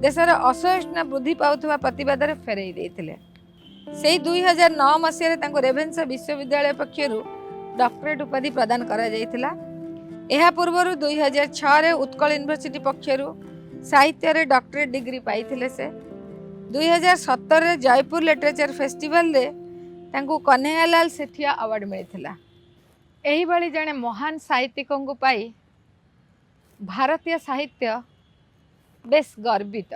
ଦେଶର ଅସହିଷ୍ଣୁତା ବୃଦ୍ଧି ପାଉଥିବା ପ୍ରତିବାଦରେ ଫେରାଇ ଦେଇଥିଲେ। ସେଇ 2009 ମସିହାରେ ତାଙ୍କୁ ରେଭେନ୍ସା ବିଶ୍ୱବିଦ୍ୟାଳୟ ପକ୍ଷରୁ ଡକ୍ଟରେଟ୍ ଉପାଧି ପ୍ରଦାନ କରାଯାଇଥିଲା। ଏହା ପୂର୍ବରୁ 2006ରେ ଉତ୍କଳ ୟୁନିଭର୍ସିଟି ପକ୍ଷରୁ ସାହିତ୍ୟରେ ଡକ୍ଟରେଟ୍ ଡିଗ୍ରୀ ପାଇଥିଲେ ସେ। 2017ରେ ଜୟପୁର ଲିଟରେଚର ଫେଷ୍ଟିଭାଲରେ ତାଙ୍କୁ କହ୍ନେୟାଲାଲ ସେଠିଆ ଆୱାର୍ଡ ମିଳିଥିଲା। ଏହିଭଳି ଜଣେ ମହାନ ସାହିତ୍ୟିକଙ୍କୁ ପାଇ ଭାରତୀୟ ସାହିତ୍ୟ ବେଶ ଗର୍ବିତ,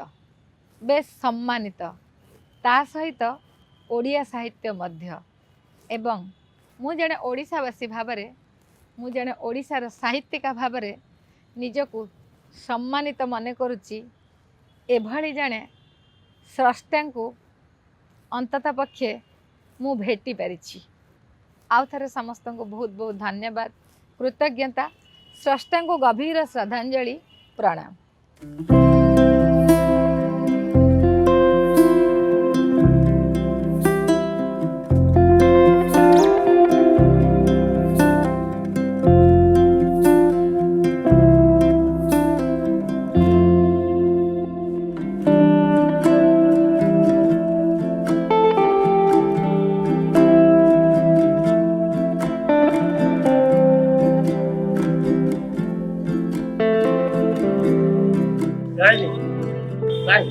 ବେଶ ସମ୍ମାନିତ, ତା ସହିତ ଓଡ଼ିଆ ସାହିତ୍ୟ ମଧ୍ୟ। ଏବଂ ମୁଁ ଜଣେ ଓଡ଼ିଶାବାସୀ ଭାବରେ, ମୁଁ ଜଣେ ଓଡ଼ିଶାର ସାହିତ୍ୟିକା ଭାବରେ ନିଜକୁ ସମ୍ମାନିତ ମନେ କରୁଛି ଏଭଳି ଜଣେ ସ୍ରଷ୍ଟାଙ୍କୁ ଅନ୍ତତଃ ପକ୍ଷେ ମୁଁ ଭେଟି ପାରିଛି। ଆଉ ଥରେ ସମସ୍ତଙ୍କୁ ବହୁତ ବହୁତ ଧନ୍ୟବାଦ, କୃତଜ୍ଞତା, ସ୍ରଷ୍ଟାଙ୍କୁ ଗଭୀର ଶ୍ରଦ୍ଧାଞ୍ଜଳି, ପ୍ରଣାମ। ରହିଲି, ବାଏ।